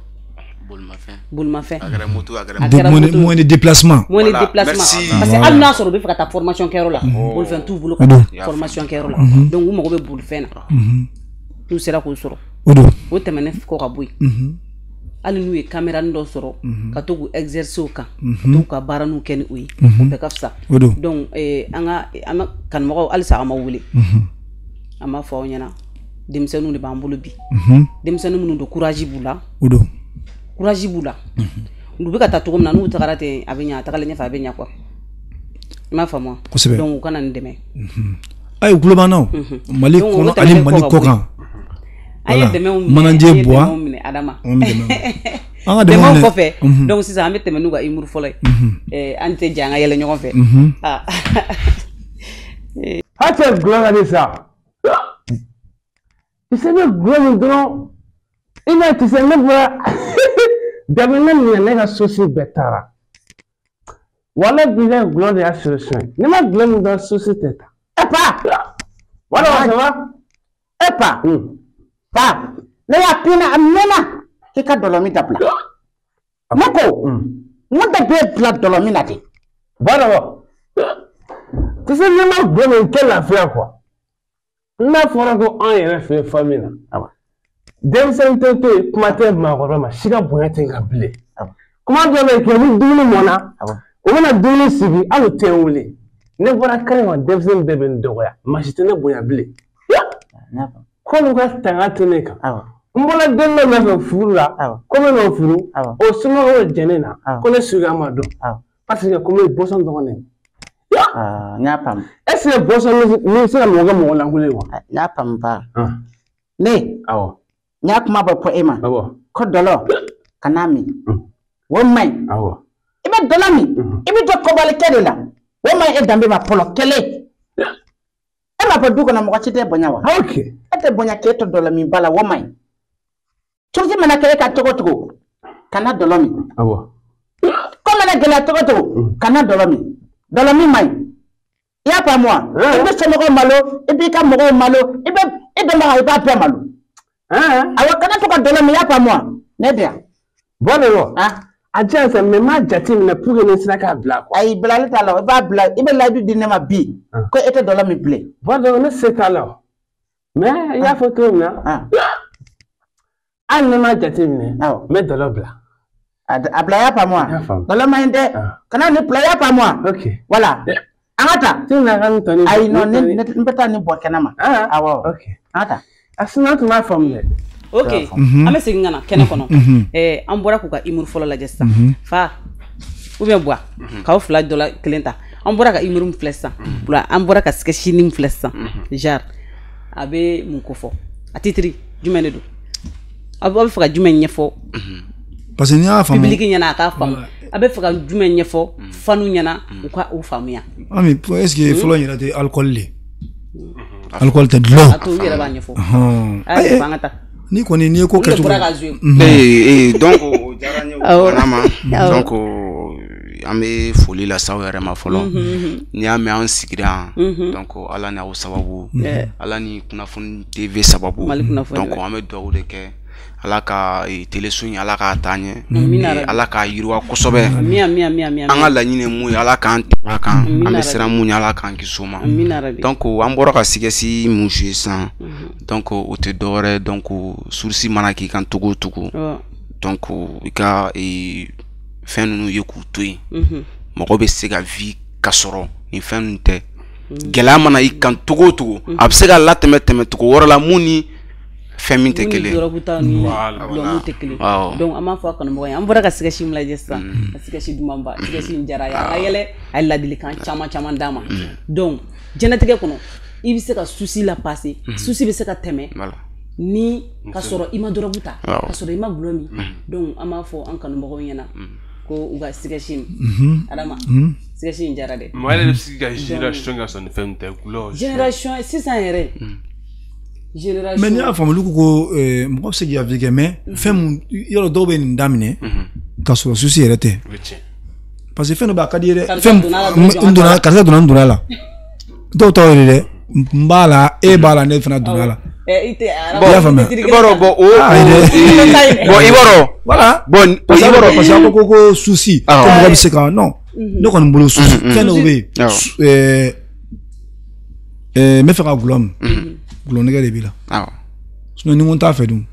Bolimafɛn. A kɛra moto, a kɛra moto. Moyen de déplacement. Moyen de déplacement. Parce que hali n'a sɔrɔ u bɛ fɛ ka taa formation kɛyɔrɔ la, bolifɛn t'u bolo ka taa formation kɛyɔrɔ la. Donc u mago bɛ bolifɛn na. N'u sera k'o sɔrɔ. O don. O tɛmɛnen kɔ ka bɔ yen. Hali n'u ye caméra dɔ sɔrɔ ka to k'u exercer o kan, ka to ka baara n'u kɛ ni o ye, o bɛɛ ka fisa. O don. Donc an ka kanubagaw halisa an ma wele. An b'a fɔ aw ɲɛna denmisɛnninw de b'an bolo bi. Denmisɛnnin minnu don courage b'u la. O don. Courage b'u la. U bɛ ka taa cogo min na n'u tagara ten a bɛ ɲɛ, a tagalen ɲɛfɛ a bɛ ɲɛ quoi. I m'a faamu wa? Kosɛbɛ. Donc u ka na nin dɛmɛ. Ayi, u tulo b'an na o. Mali kɔnɔ ani Mali kɔ kan. An ye dɛmɛw minɛ, Buwa. Minɛ Adama. An ka dɛmɛw kɔfɛ. Donc sisan an bɛ tɛmɛ n'u ka humour fɔlɔ ye. An tɛ jɛ an ka yɛlɛ ɲɔgɔn fɛ. Hakɛ gulɔ ka di sa. Tu sais ne gulɔ min dɔrɔn, i n'a tu sais ne bɔra daminɛ min na ne ka sosi bɛɛ taara. Wala bi ne gulɔ de y'a solution ye. Ne ma gulɔ min dɔrɔn sosi tɛ taa. E pa. Wala ça va? E pa. Fa, ne y'a f'i ɲɛna a mɛnna k'i ka dɔlɔmin dabila. Ne ko, mun de b'e bila dɔlɔmin na ten? Voilà. Tu sais ne ma gulɔ min tɛ lafiya quoi. N'a fɔra ko an yɛrɛ fɛ famille na. Denmisɛnnin tɛ to yen, kuma tɛ maakɔrɔba ma, si ka bonya tɛ n kan bilen. Kuma dɔ bɛ kɛ ni dumuni mɔnna, u bɛna dumuni sigi, hali u tɛ n wele. Ne bɔra kɛnɛ ma, denmisɛnnin bɛɛ bɛ n dɔgɔya, maa si tɛ ne bonya bilen. K'olu ka tanga tɛ ne kan. N bɔra den dɔ nɔfɛ furu la, ko n bɛ n'o furu, o somɔgɔw jɛn ne na, ko ne suguya ma dɔn. Parce que ko n bɛ boisson dɔgɔnin ye. N y'a faamu. Est ce que boisson min bɛ se ka mɔgɔ kɛ mɔgɔ lankolon ye wa? N y'a faamu ba. Ne. Awɔ. N y'a kuma bɔ fɔ e ma. Awɔ. Ko dɔlɔ kana min. O man ɲi. Awɔ. I bɛ dɔlɔ min, i bɛ jɔ kɔbalikɛ de la. O man ɲi e danbe ma fɔlɔ kelen. E m'a fɔ du kɔnɔ mɔgɔ si tɛ bonya wa? Ok. E tɛ bonya k'e to dɔlɔ min ba la, o man ɲi. Surusi mana kɛ e ka cogo cogo, kana dɔlɔ min. Awɔ. Ko mana gɛlɛya cogo cogo, kana dɔlɔ min. Dɔlɔ min man ɲi. I y'a faamu wa? I bɛ somɔgɔw malo, i b'i ka mɔgɔw malo, i bɛ i dɔnbaga i b'a bɛɛ malo. Awɔ, kana to ka dɔlɔ min, i y'a faamu wa? Ne de yan. Bɔ de wa? A diya sa, mais n m'a jate minɛ pour que ne sera k'a bila quoi. Ayi, bilali t'a la, i b'a bila, i bɛ layidu di ne ma bi ko e tɛ dɔlɔ min bilen. Bɔ de ne se t'a la o. Mais i y'a fɔ cogo min na, hali ne m'a jate minɛ, n bɛ dɔlɔ bila. A bila, i y'a faamu wa? N y'a faamu. Dɔlɔ man ɲi dɛ. Kana ne bila, i y'a faamu wa? Ok. Voilà. An ka taa. Ti na ka nin tɔ ni. Ayi, non, ne n bɛ taa nin bɔ kɛnɛ ma. Awɔ. Ok. An ka taa. A sinon tun b'a faamu dɛ. Ok, an bɛ segin ka na kɛnɛ kɔnɔ. An bɔra k'u ka humour fɔlɔ lajɛ sisan. Fa ou bien Buwa, k'aw fila dɔ la kelen ta. An bɔra ka humour min filɛ sisan, an bɔra ka sketch min filɛ sisan. Genre a bɛ mun ko fɔ? A titre jumɛn de don? Aw bɛ fɛ ka jumɛn ɲɛfɔ? Parce que n'i y'a faamu. Public ɲɛna a k'a faamu. A bɛ fɛ ka jumɛn ɲɛfɔ fanu ɲɛna u ka o faamuya. Ami, est ce que fɔlɔ in yɛrɛ tɛ alcool de? Alcool tɛ dulɔ. A to u yɛrɛ b'a ɲɛfɔ. Ayi, an ka taa. Ni kɔni n'i ye ko kɛcogo. Donc o diyara n ye o ma. Donc an bɛ foli lase aw yɛrɛ ma fɔlɔ. N'i y'a mɛn an sigira yan. Donc Ala ni aw sababu. Ala ni kunnafoni TV sababu. Donc an bɛ dugawu de kɛ. Ala ka teleso in Ala k'a taa ɲɛ. Ala k'a yiriwa kosɛbɛ. An ka laɲini ye mun ye, Ala k'an tɛmɛ a kan. An bɛ siran mun ɲɛ, Ala k'an kisi o ma. Donc an bɔra ka sketch mun jouer sisan. Donc o tɛ dɔwɛrɛ ye. Donc source mana k'i kan cogo o cogo. Donc i ka fɛn ninnu ye k'u to yen. Mɔgɔ bɛ se ka vie ka sɔrɔ nin fɛn ninnu tɛ. Gɛlɛya mana i kan cogo o cogo a bɛ se ka latɛmɛ tɛmɛ cogo wɛrɛ la mun ni fɛn min tɛ kelen ye. Mun ni dɔrɔgu ta ni dɔlɔ tɛ kelen. Donc an b'a fɔ a kanubagaw ye an bɔra ka sketch min lajɛ sisan a sketch dumanba sketch in diyara a ye a ka yɛlɛ a ye ladilikan caman caman d'a ma. Donc diɲɛlatigɛ kɔnɔ i bɛ se ka souci la passer souci bɛ se ka tɛmɛ ni ka sɔrɔ i ma dɔrɔgu ta ka sɔrɔ i ma dɔlɔ min. Donc an b'a fɔ an kanubagaw ɲɛna ko u ka sketch in Adama sketch in diyara dɛ. Mɔgɔ yɛrɛ bɛ se ka génération ka sɔrɔ ni fɛn tɛ gulɔ. Génération sisan yɛrɛ. Génération. Mais n'i y'a faamu olu ko mɔgɔ bɛ se k'i ka vie kɛ mais fɛn mun yɔrɔ dɔw bɛ nin daminɛ ka sɔrɔ souci yɛrɛ tɛ. Parce que fɛn dɔ bɛ a ka di ye dɛ. Fɛn n donna karisa donna n donna la. Dɔw t'aw yɛrɛ dɛ n b'a la e b'a la ne fana donna la. I y'a faamuya. I b'a dɔn bon o bon i b'a dɔn. Voilà. Bon i b'a dɔn parce que a ko souci ko mɔgɔ bɛ se ka non ne kɔni bolo souci fɛn dɔw bɛ yen n bɛ fɛ ka gulɔ min gulɔ nɛgɛ de b'i la. Sinon ni n ko n t'a fɛ dun.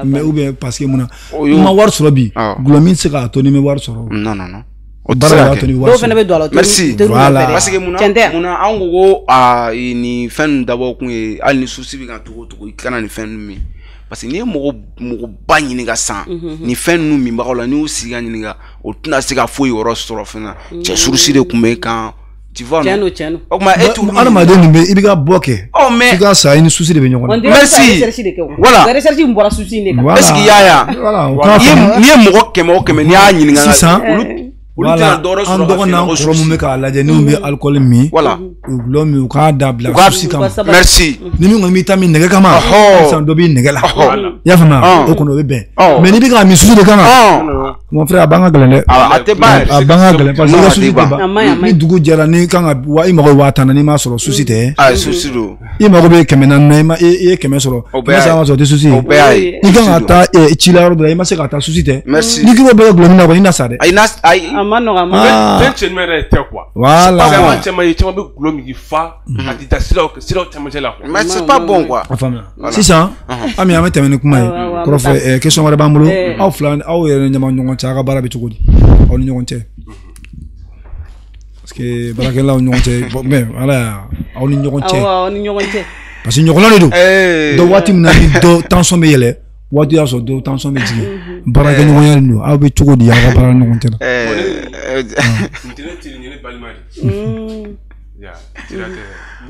Mais ou bien parce que mun na n ma wari sɔrɔ bi gulɔ min tɛ se k'a to ni n bɛ wari sɔrɔ. Non non non. O tɛ se ka kɛ. Dɔw fana bɛ don a la. Merci. Voilà. Parce que munna anw ko nin fɛn ninnu dabɔ kun ye hali ni souci bɛ ka cogo o cogo i kana nin fɛn ninnu min parce que n'i ye mɔgɔba ɲininka sisan nin fɛn ninnu minbagaw la n'i y'u sigi ka ɲininka o tɛna se ka foyi yɔrɔ sɔrɔ fɛn na cɛ souci de tun bɛ kan. Tu vois non? Tiɲɛ don. O tuma e t'u adamaden nin bɛ i bɛ ka bɔ kɛ. Ɔ mais i ka sa i ni souci de bɛ ɲɔgɔn na. Merci. Voilà. Recherche in bɔra souci in de kan. Est ce que i y'a ye wa? N'i ye mɔgɔ 100 o 100 n'i y'a ɲininka sisan. Olu tɛna dɔ wɛrɛ sɔrɔ an dɔgɔ n'an kɔrɔ mun bɛ k'a lajɛ n'u bɛ alcool min. Voilà. U gulɔ min u k'a dabila souci kama. Merci. Ni min kɔni b'i ta min nɛgɛ kama. Sisan dɔ b'i nɛgɛ la. I y'a faamuya o kɔni o bɛ bɛn. Mais n'i bɛ k'a min souci de kama. Mon frère a ban ka gɛlɛn dɛ. A tɛ ban yɛrɛ. A ban ka gɛlɛn parce que i ka souci tɛ ban. Ni dugu jɛra n'i kan ka wa i mago bɛ 10,000 na n'i m'a sɔrɔ souci tɛ. Ayi souci don. I mago bɛ 400 na i ye 100 sɔrɔ. O bɛɛ y'a ye. 300 sɔrɔ o tɛ souci ye. O bɛɛ y'a ye. I kan ka taa ci la yɔrɔ dɔ la i ma se ka taa souci tɛ. Merci. N'i k'i b'o bɛɛ kɛ gulɔ min na kɔni i na sa dɛ. Ayi n'a ayi. A ma nɔgɔn a ma nɔgɔn. Fɛn cɛ jumɛn yɛrɛ tɛ quoi. Voilà. Caman ye caman bɛ gulɔ min k'i fa ka t'i da siraw camancɛ la quoi. Mais c'est pas bon quoi. A faamuya. Sisan Ami an bɛ tɛmɛ ni kuma ye. Kɔrɔfɔ question wɛrɛ b'an bolo. Aw fila aw yɛrɛ ni ɲɔgɔn cɛ aw ka baara bɛ cogo di aw ni ɲɔgɔn cɛ? Parce que baarakɛlaw ni ɲɔgɔn cɛ bon mais ala aw ni ɲɔgɔn cɛ. Awɔ aw ni ɲɔgɔn cɛ. Parce que ɲɔgɔnna de don. Dɔ waati min na ni dɔ tension bɛ yɛlɛ waati y'a sɔrɔ dɔw tension bɛ jigin. Baarakɛɲɔgɔnya de don aw bɛ cogo di aw ka baara ni ɲɔgɔn cɛ la? Ntɛnɛn tɛ nin ye ne balima de ye. Ya tira tɛ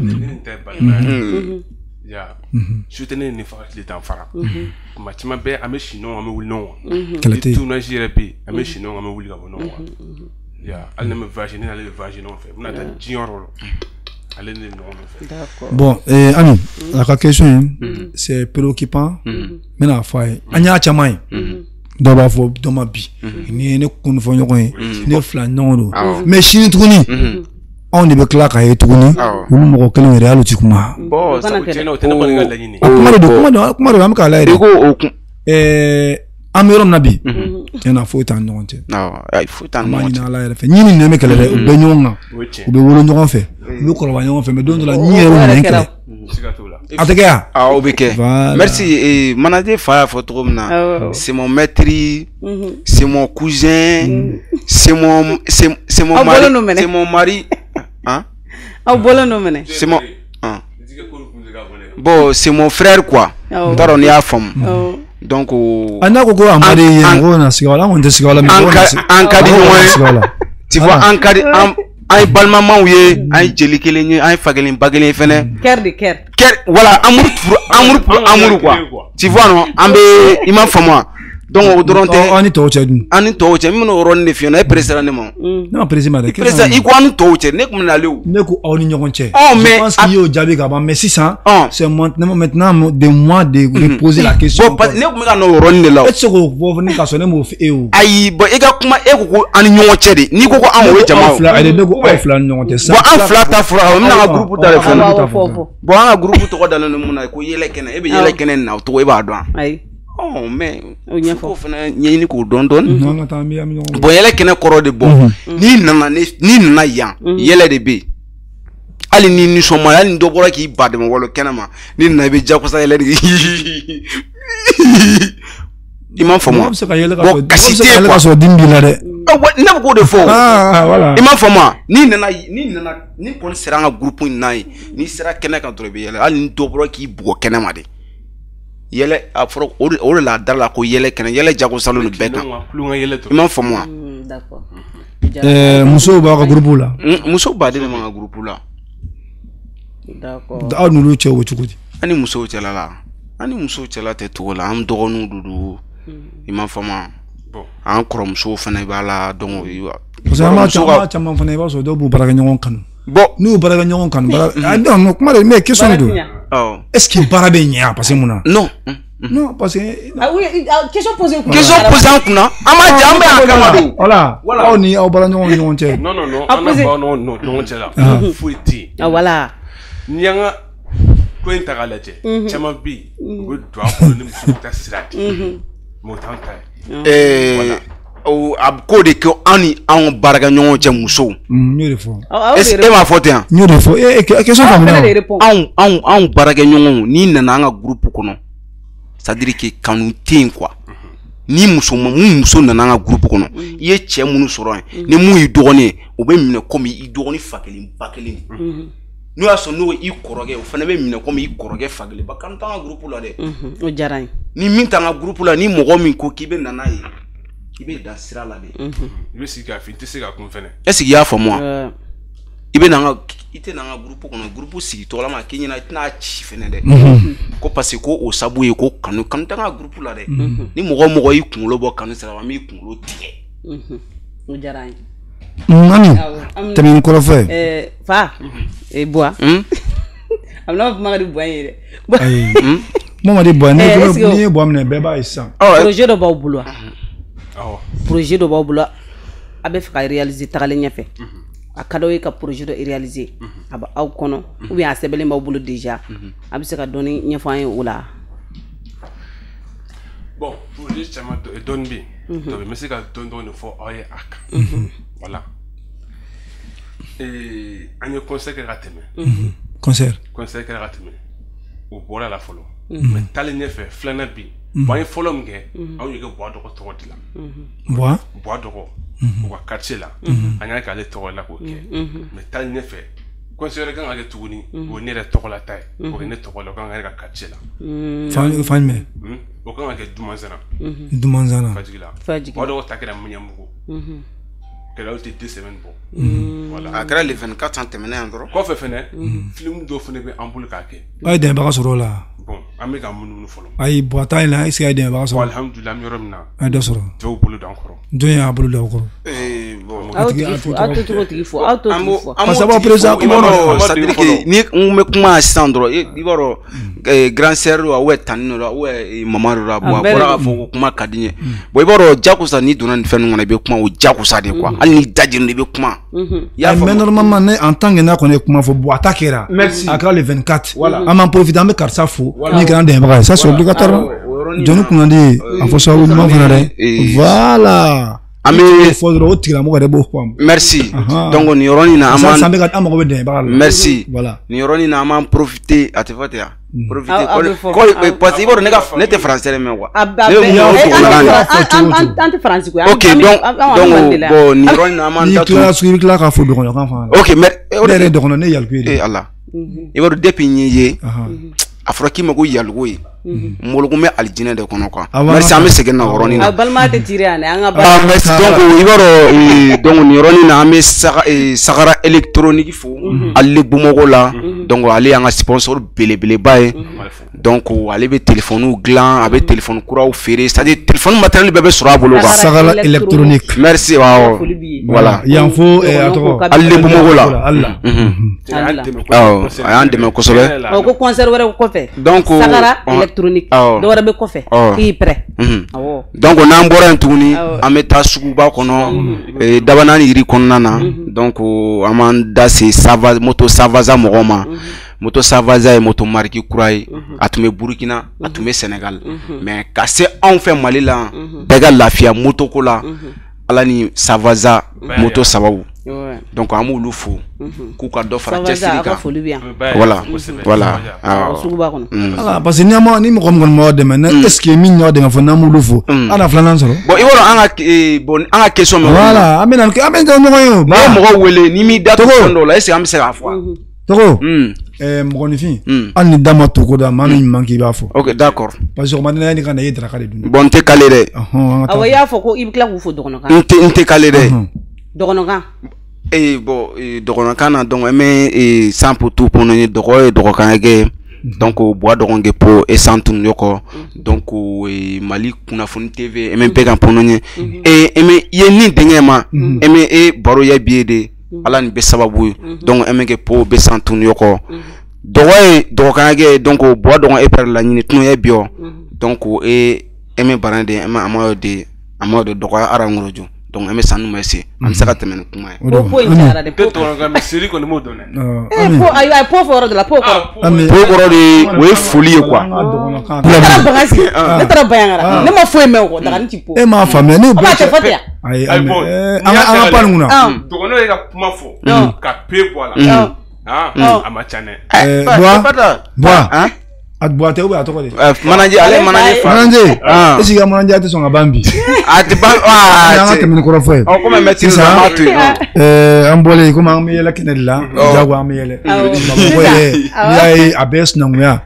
ntɛnɛn tɛ balima ye. Ya su tɛ ne ni fa ka tile tan fara. Kuma caman bɛɛ an bɛ si ɲɔgɔn an bɛ wuli ɲɔgɔn kan. Kɛlɛ tɛ yen. Ni tournage yɛrɛ bɛ yen an bɛ si ɲɔgɔn an bɛ wuli ka bɔ ɲɔgɔn kan. Ya hali ne bɛ voyage ne n'ale bɛ voyage ɲɔgɔn fɛ n bɛna taa diɲɛ yɔrɔ o yɔrɔ ale ni ne bɛ ɲɔgɔn nɔfɛ. Bon Ami a ka question in c'est préoccupant n bɛna fɔ a ye an y'a caman ye. Dɔw b'a fɔ dɔ ma bi ni ye ne kun fɔ ɲɔgɔn ye ne fila ɲɔgɔn don mais sini tuguni anw de bɛ tila k'a ye tuguni olu mɔgɔ kelen yɛrɛ hali u ti kuma. Bon tiɲɛ na o tɛ ne kɔni ka laɲini ye. Kuma de don kuma de don an bɛ k'a lajɛ de. I ko o kun. An bɛ yɔrɔ min na bi tiɲɛ na foyi t'an ni ɲɔgɔn cɛ. Ayi foyi t'an ni An b'a ɲɔgɔn cɛ. ɲini Ala yɛrɛ fɛ ɲi ni nɛn bɛ kɛlɛ dɛ u bɛ ɲɔgɔn kan u bɛ wolo ɲɔgɔn fɛ u bɛ kɔrɔbaya ɲɔgɔn fɛ mais don dɔ la ɲi yɛrɛ bɛ nɛn kɛlɛ. Siga t'o la. A tɛ kɛ yan. Ah o bɛ kɛ. Voilà. Merci manager fa y'a fɔ cogo min na. C'est mon maître, c'est mon cousin, c'est mon c'est mon mari, c'est mon mari. Hein? Aw bɔlen don minɛ. C'est mon hein. Bon, c'est mon frère quoi. N t'a dɔn n'i y'a faamu. Donc a n'a ko a ma de ye mɔgɔw na siga o la an kɔni tɛ siga o la mais mɔgɔw na an ka di ɲɔgɔn ye. Tu vois an ka di an ye balimamaw ye an ye jeli kelen ye an ye fa kelen ba kelen ye fɛnɛ. Cœur de cœur. Cœur voilà amour pour amour pour amour quoi. Tu vois non an bɛ i m'a faamu wa? Donc o dɔrɔn tɛ. An ni tɔw cɛ dun. An ni tɔw cɛ n bɛna o yɔrɔnin de f'i ɲɛna e pressé ne ma. Ne ma pressé ma dɛ. Pressé i ko an ni tɔw cɛ ne tun bɛ nalen o. Ne ko aw ni ɲɔgɔn cɛ. Ɔ mais je pense qu'il y'o jaabi ka ban mais sisan. C'est maintenant de moi de poser la question. Bon parce que ne tun bɛ ka na o yɔrɔnin de la o. E tɛ se k'o fɔ ne ka sɔrɔ ne m'o fɔ e o. Ayi bon e ka kuma e ko ko an ni ɲɔgɔn cɛ de n'i ko ko an o ye jama o. Ne ko aw fila ni ɲɔgɔn cɛ. Bon an fila ta fɔra o n bɛna an ka groupe ta de fɔ. Bon an ka groupe tɔgɔ dalen don mun na ko yɛlɛ kɛnɛ e bɛ yɛlɛ kɛnɛ nin na o tɔgɔ e b'a dɔn. Ayi. Oh mais fo fana ɲɛɲini k'o dɔn dɔɔni. Bon yɛlɛ kɛnɛ kɔrɔ de bɔ n'i nana yan yɛlɛ de bɛ yen hali ni nisɔn ma hali ni dɔ bɔra k'i ba dɛmɛ walo kɛnɛ ma n'i nana i bɛ jagosa yɛlɛ de. I m'a faamu. Mɔgɔ bɛ se ka yɛlɛ ka kasi tɛ quoi. Sɔrɔ dimi b'i la dɛ. Ne bɛ k'o de fɔ. Ah voilà. I m'a faamu. N'i nana ni kɔni sera an ka groupe in na ye, n'i sera kɛnɛ kan dɔrɔn i bɛ yɛlɛ, hali ni dɔ bɔra k'i bugɔ kɛnɛ ma de. Yɛlɛ a fɔra o de la a da la ko yɛlɛ kɛnɛ, yɛlɛ jago salo nin bɛɛ kan. I m'a faamu wa? D'accord. Musow b'a ka groupe la. Musow baden de b'an ka groupe la. D'accord. Aw n'olu cɛw bɛ cogo di? An ni musow cɛla la. An ni musow cɛla tɛ togo la, an dɔgɔninw de don. I m'a faamu. An kɔrɔmusow fana b'a la, donc parce que an b'a caman fana, i b'a sɔrɔ dɔw b'u baarakɛɲɔgɔn kanu. Bon, n'u baarakɛɲɔgɔn kanu, non, kuma de mais question de don. Est-ce que baara bɛ ɲɛ parce que mun na? Non. Non, parce que ah oui, question posée. Question posée an kunna. An b'a jɛ, an bɛ a kama de. Voilà. Aw ni aw baaraɲɔgɔnw ni ɲɔgɔn cɛ. Non non non, an n'a baaraɲɔgɔnw ɲɔgɔn cɛ la. Foyi tɛ yen. Ah voilà. N'i y'an ka ko in ta k'a lajɛ, caman bɛ yen, u bɛ don a kɔnɔ ni muso ta sira de. Mais o t'an ta ye. A bɛ k'o de kɛ an ni anw baarakɛɲɔgɔnw cɛ musow. N y'o de fɔ. Est-ce que e m'a fɔ ten wa? N y'o de fɔ. Question faamuya. Anw baarakɛɲɔgɔnw, n'i nana an ka groupe kɔnɔ, c'est-à-dire que kanu tɛ yen quoi. Ni muso mun muso nana an ka groupe kɔnɔ, i ye cɛ minnu sɔrɔ yen, ni mun y'i dɔgɔnin ye, o bɛ minɛ komi i dɔgɔnin fa kelen ba kelen. N'o y'a sɔrɔ n'o i kɔrɔkɛ, o fana bɛ minɛ komi i kɔrɔkɛ fa kelen ba. Kanu t'an ka groupe la dɛ. O diyara n ye. Ni min t'an ka groupe la, ni mɔgɔ min ko k'i bɛ na n'a ye, i bɛ dan sira la dɛ. I bɛ sigi k'a fɔ, i tɛ se ka kun fɛnɛ. Est-ce que i y'a faamu wa? I bɛ na an ka, i tɛ na an ka groupe kɔnɔ, groupe sigitɔla ma k'i ɲɛna, i tɛna ci fɛnɛ dɛ. Ko parce que ko o sabu ye ko kanu t'an ka groupe la dɛ. Ni mɔgɔ o mɔgɔ y'i kunkolo bɔ kanu sira la, an b'i kunkolo tigɛ. O diyara n ye. Mami, tɛmɛ ni kɔrɔfɔ ye. Fa, Buwa. A bɛna kuma ka di Buwa ye dɛ. Ayi. Kuma ma di Buwa ye, n'i ye Buwa minɛ, bɛɛ b'a ye sisan. Projet dɔ b'aw bolo wa? Projet dɔ b'aw bolo, a bɛ fɛ ka réaliser tagalen ɲɛfɛ. A ka d'aw ye ka projet dɔ réaliser. A bɛ aw kɔnɔ ou bien a sɛbɛnlen b'aw bolo déjà. A bɛ se ka dɔɔni ɲɛfɔ an ye o la. Bon, projet caman dɔɔni bɛ yen. Donc n bɛ se ka dɔɔni dɔɔni fɔ aw ye a kan. Voilà. An ye concert kɛ ka tɛmɛ. Concert. Concert kɛra ka tɛmɛ. O bɔra la fɔlɔ. Mais taalen ɲɛfɛ filanan bɛ yen. Bon, an ye fɔlɔ min kɛ, anw y'o kɛ Buwa dɔgɔ tɔgɔ de la. Buwa? Buwa dɔgɔ. U ka quartier la. An y'a k'ale tɔgɔ la k'o kɛ. Mais taalen ɲɛfɛ, concert wɛrɛ kan ka kɛ tuguni, o ye ne yɛrɛ tɔgɔ la ta ye. O kɛ ne tɔgɔ la, o kan ka kɛ ne ka quartier la. Fan jumɛn? O kan ka kɛ Dumanzana. Dumanzana. Fajigila. Buwa dɔgɔ ta kɛra Miɲanbugu. Kɛlɛw tɛ 2 semaines bɔ. Voilà. A kɛra le 24 an tɛmɛnen yan dɔrɔn. Kɔfɛ fɛnɛ, film dɔw fɛnɛ bɛ an bolo k'a kɛ. A ye dɛmɛbaga sɔrɔ o la. Bon, an bɛ ka munumunu fɔlɔ. Ayi, Buwa ta in la, est ce que a ye dɛmɛbaga sɔrɔ? Bon, alhamdulilah, an bɛ yɔrɔ min na. A ye dɔ sɔrɔ. Dɔw bolo don an kɔrɔ. Jɔn y'a bolo don aw kɔrɔ? Bon. Aw tigi fo, aw t'o tigi fo, aw t'o tigi fo. Parce que aw président kuma dɔ, c'est à dire que ni n bɛ kuma sisan dɔrɔn, i b'a dɔn grand sœur do ou tante dɔ ou maman dɔ, bon a bɔra k'a fɔ ko kuma ka di n ye. Bon, i b'a dɔn jagosa n'i donna nin fɛn ninnu kɔnɔ, i bɛ kuma o jagosa de quoi. Hali n'i da jeni i bɛ kuma. I y'a faamu? Mais normalement, ne en tant que n'a kɔni ye kuma fɔ, Buwa ta kɛra. Merci. A kɛra le 24. Voilà. An b'an profiter, an bɛ karisa fo. Min kɛra an dɛmɛbaga ye, ça c'est obligatoire. Jɔnni kunnandi a fɔ sababu ɲuman fana dɛ. Voilà. An bɛ fɔ dɔrɔn o tigilamɔgɔ yɛrɛ b'o faamu. Merci. Donc nin yɔrɔnin na an b'an an bɛ an mago bɛ dɛmɛbaga la. Merci. Voilà. Nin yɔrɔnin na an b'an profiter, a tɛ fɔ ten wa? Profiter parce que i b'a dɔn ne ka ne tɛ français mɛn quoi. An tɛ français koyi. Ok, donc bon nin yɔrɔnin na an b'an datugu. N'i tilala i bɛ tila k'a fɔ dɔgɔnɔkan fana la. Ok, mais ne yɛrɛ ye dɔgɔnɔ, ne ye Yaliku ye de. Eh Ala. I b'a dɔn depuis n y'i ye, a fɔra k'i ma ko Yaliku ye. N bolo ko n bɛ alijinɛ de kɔnɔ quoi. Merci, an bɛ segin na o yɔrɔnin na. A balima tɛ tirer yan dɛ, an ka. Merci, donc i b'a dɔn, donc nin yɔrɔnin na an bɛ Sagara électronique fo. Ale Bamakɔ la, donc ale y'an ka sponsor belebeleba ye. Donc ale bɛ téléphone dilan, a bɛ téléphone kuraw feere, c'est à dire téléphone matériel bɛɛ bɛ sɔrɔ a bolo quoi. Sagara électronique. Merci, awɔ. Voilà. Yan fo a tɔgɔ. Ale Bamakɔ la. Allah. Awɔ, a y'an dɛmɛ kosɛbɛ. O ko concert wɛrɛ kɔfɛ. Donc Sagara électronique. Dɔ wɛrɛ bɛ kɔfɛ. K'i prêt. Awɔ. Donc n'an bɔra yen tuguni, an bɛ taa suguba kɔnɔ, Dabanani yiri kɔnɔna na. Donc an b'an da se moto Savaza mɔgɔw ma. Moto Savaza ye moto marque kura ye. A tun bɛ Burukina, a tun bɛ Sénégal. Mais ka se anw fɛ Mali la, bɛɛ ka lafiya moto ko la. Ala ni Savaza moto sababu. Donc an b'olu fo k'u ka dɔ fara cɛsiri kan. Voilà voilà. Suguba kɔnɔ. Voilà parce que ni mɔgɔ min kɔni m'aw dɛmɛ, est ce que min y'aw dɛmɛ fo n'an m'olu fo, an na filanan sɔrɔ. Bon i b'a dɔn an ka bon an ka question min. Voilà an bɛ na an bɛ ɲɔgɔn ye o. N'i ye mɔgɔ wele n'i m'i da to fɛn dɔw la est ce que an bɛ se k'a fɔ. Togo. Mɔgɔninfin hali ni da ma to ko da maa min ɲuman k'i b'a fɔ. Ok d'accord. Parce que sɔgɔmada yanni ka na i ye daraka de dun. Bon n tɛ kale dɛ. Awɔ i y'a fɔ ko i bɛ tila k'u fo dɔgɔnɔkan. N tɛ kale dɛ. Dɔgɔnɔkan. Bon dɔgɔnɔkan na donc an bɛ san po tu kɔnɔ ye dɔgɔ ye dɔgɔkan kɛ donc buwa dɔgɔn kɛ po e san tun yɔkɔ donc Mali kunnafoni TV an bɛ bɛɛ kan pɔnɔ ye e i ye ni denkɛ ma e bɛ e baro ye bi ye de. Ala ni bɛ sababu ye donc an bɛ kɛ po bɛ san tun yɔkɔ dɔgɔ ye dɔgɔkan kɛ donc buwa dɔgɔn e pɛrɛ laɲini tun ye bi donc e bɛ baara de an ma de an ma de dɔgɔya ara ngorojo donc an bɛ san numɛ se an bɛ se ka tɛmɛ ni kuma ye. O po in cayara dɛ. Po tɔgɔ mais seri kɔni m'o dɔn dɛ. Po ayi a po fɔ yɔrɔ dɔ la po kɔrɔ. Po kɔrɔ de o ye foli ye quoi. Ne taara Bagasi ne taara Bandiagara ne ma foyi mɛn o kɔ dagani ti po. E m'a faamuya ne. O b'a tɛ fɔ ten yan. Ayi an ka pan nin kunna. Dɔgɔnɔ ye ka kuma fɔ ka pe bɔ a la. A ma ca dɛ. Buwa. A Buwa tɛ ou bien a tɔgɔ de. Manager ale manager fa. Manager. Est ce que manager tɛ sɔn ka ban bi. A tɛ ban aa. An ka tɛmɛ ni kɔrɔfɔ ye. Ɔ komi mɛtiri an b'a to yen. An bɔlen komi an bɛ yɛlɛ kɛnɛ de la. Jago an bɛ yɛlɛ. Bamakɔ yɛrɛ n'i y'a ye a bɛɛ sinankunya.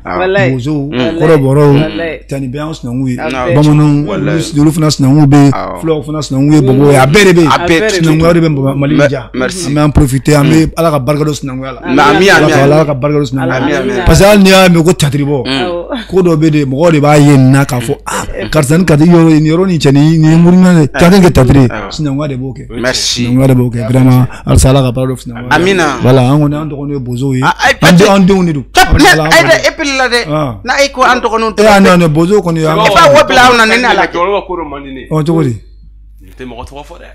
Bozow kɔrɔbɔrɔw tani bɛɛ y'an sinankun ye. Bamananw olu fana sinankun bɛ yen. Fulaw fana sinankun ye bɔbɔw ye a bɛɛ de bɛ yen. Sinankunya de bɛ Mali diya. An bɛ an profiter an bɛ Ala ka barika don sinankunya la. Ala ka barika don sinankunya la. Parce que hali n'i y'a mɛn ko théâtre bɔ. Ko dɔ bɛ de mɔgɔw de b'a ye nin na k'a fɔ karisa ni karisa yɔrɔ nin yɔrɔ nin cɛ nin ye muruna de théâtre kɛ théâtre sinankunya de b'o kɛ. Merci. Sinankunya de b'o kɛ vraiment halisa Ala ka baara don sinankunya. Amina. Voilà an kɔni an dɔgɔninw ye bozow ye. An denw de don. E pilila dɛ. N'a e ko an dɔgɔninw. E non bozow kɔni. E b'a wo bila anw na ne ni Ala cɛ. Dɔgɔnɔ ko dɔ man di ne ye. Ɔ cogo di. N tɛ mɔgɔ tɔgɔ fɔ dɛ.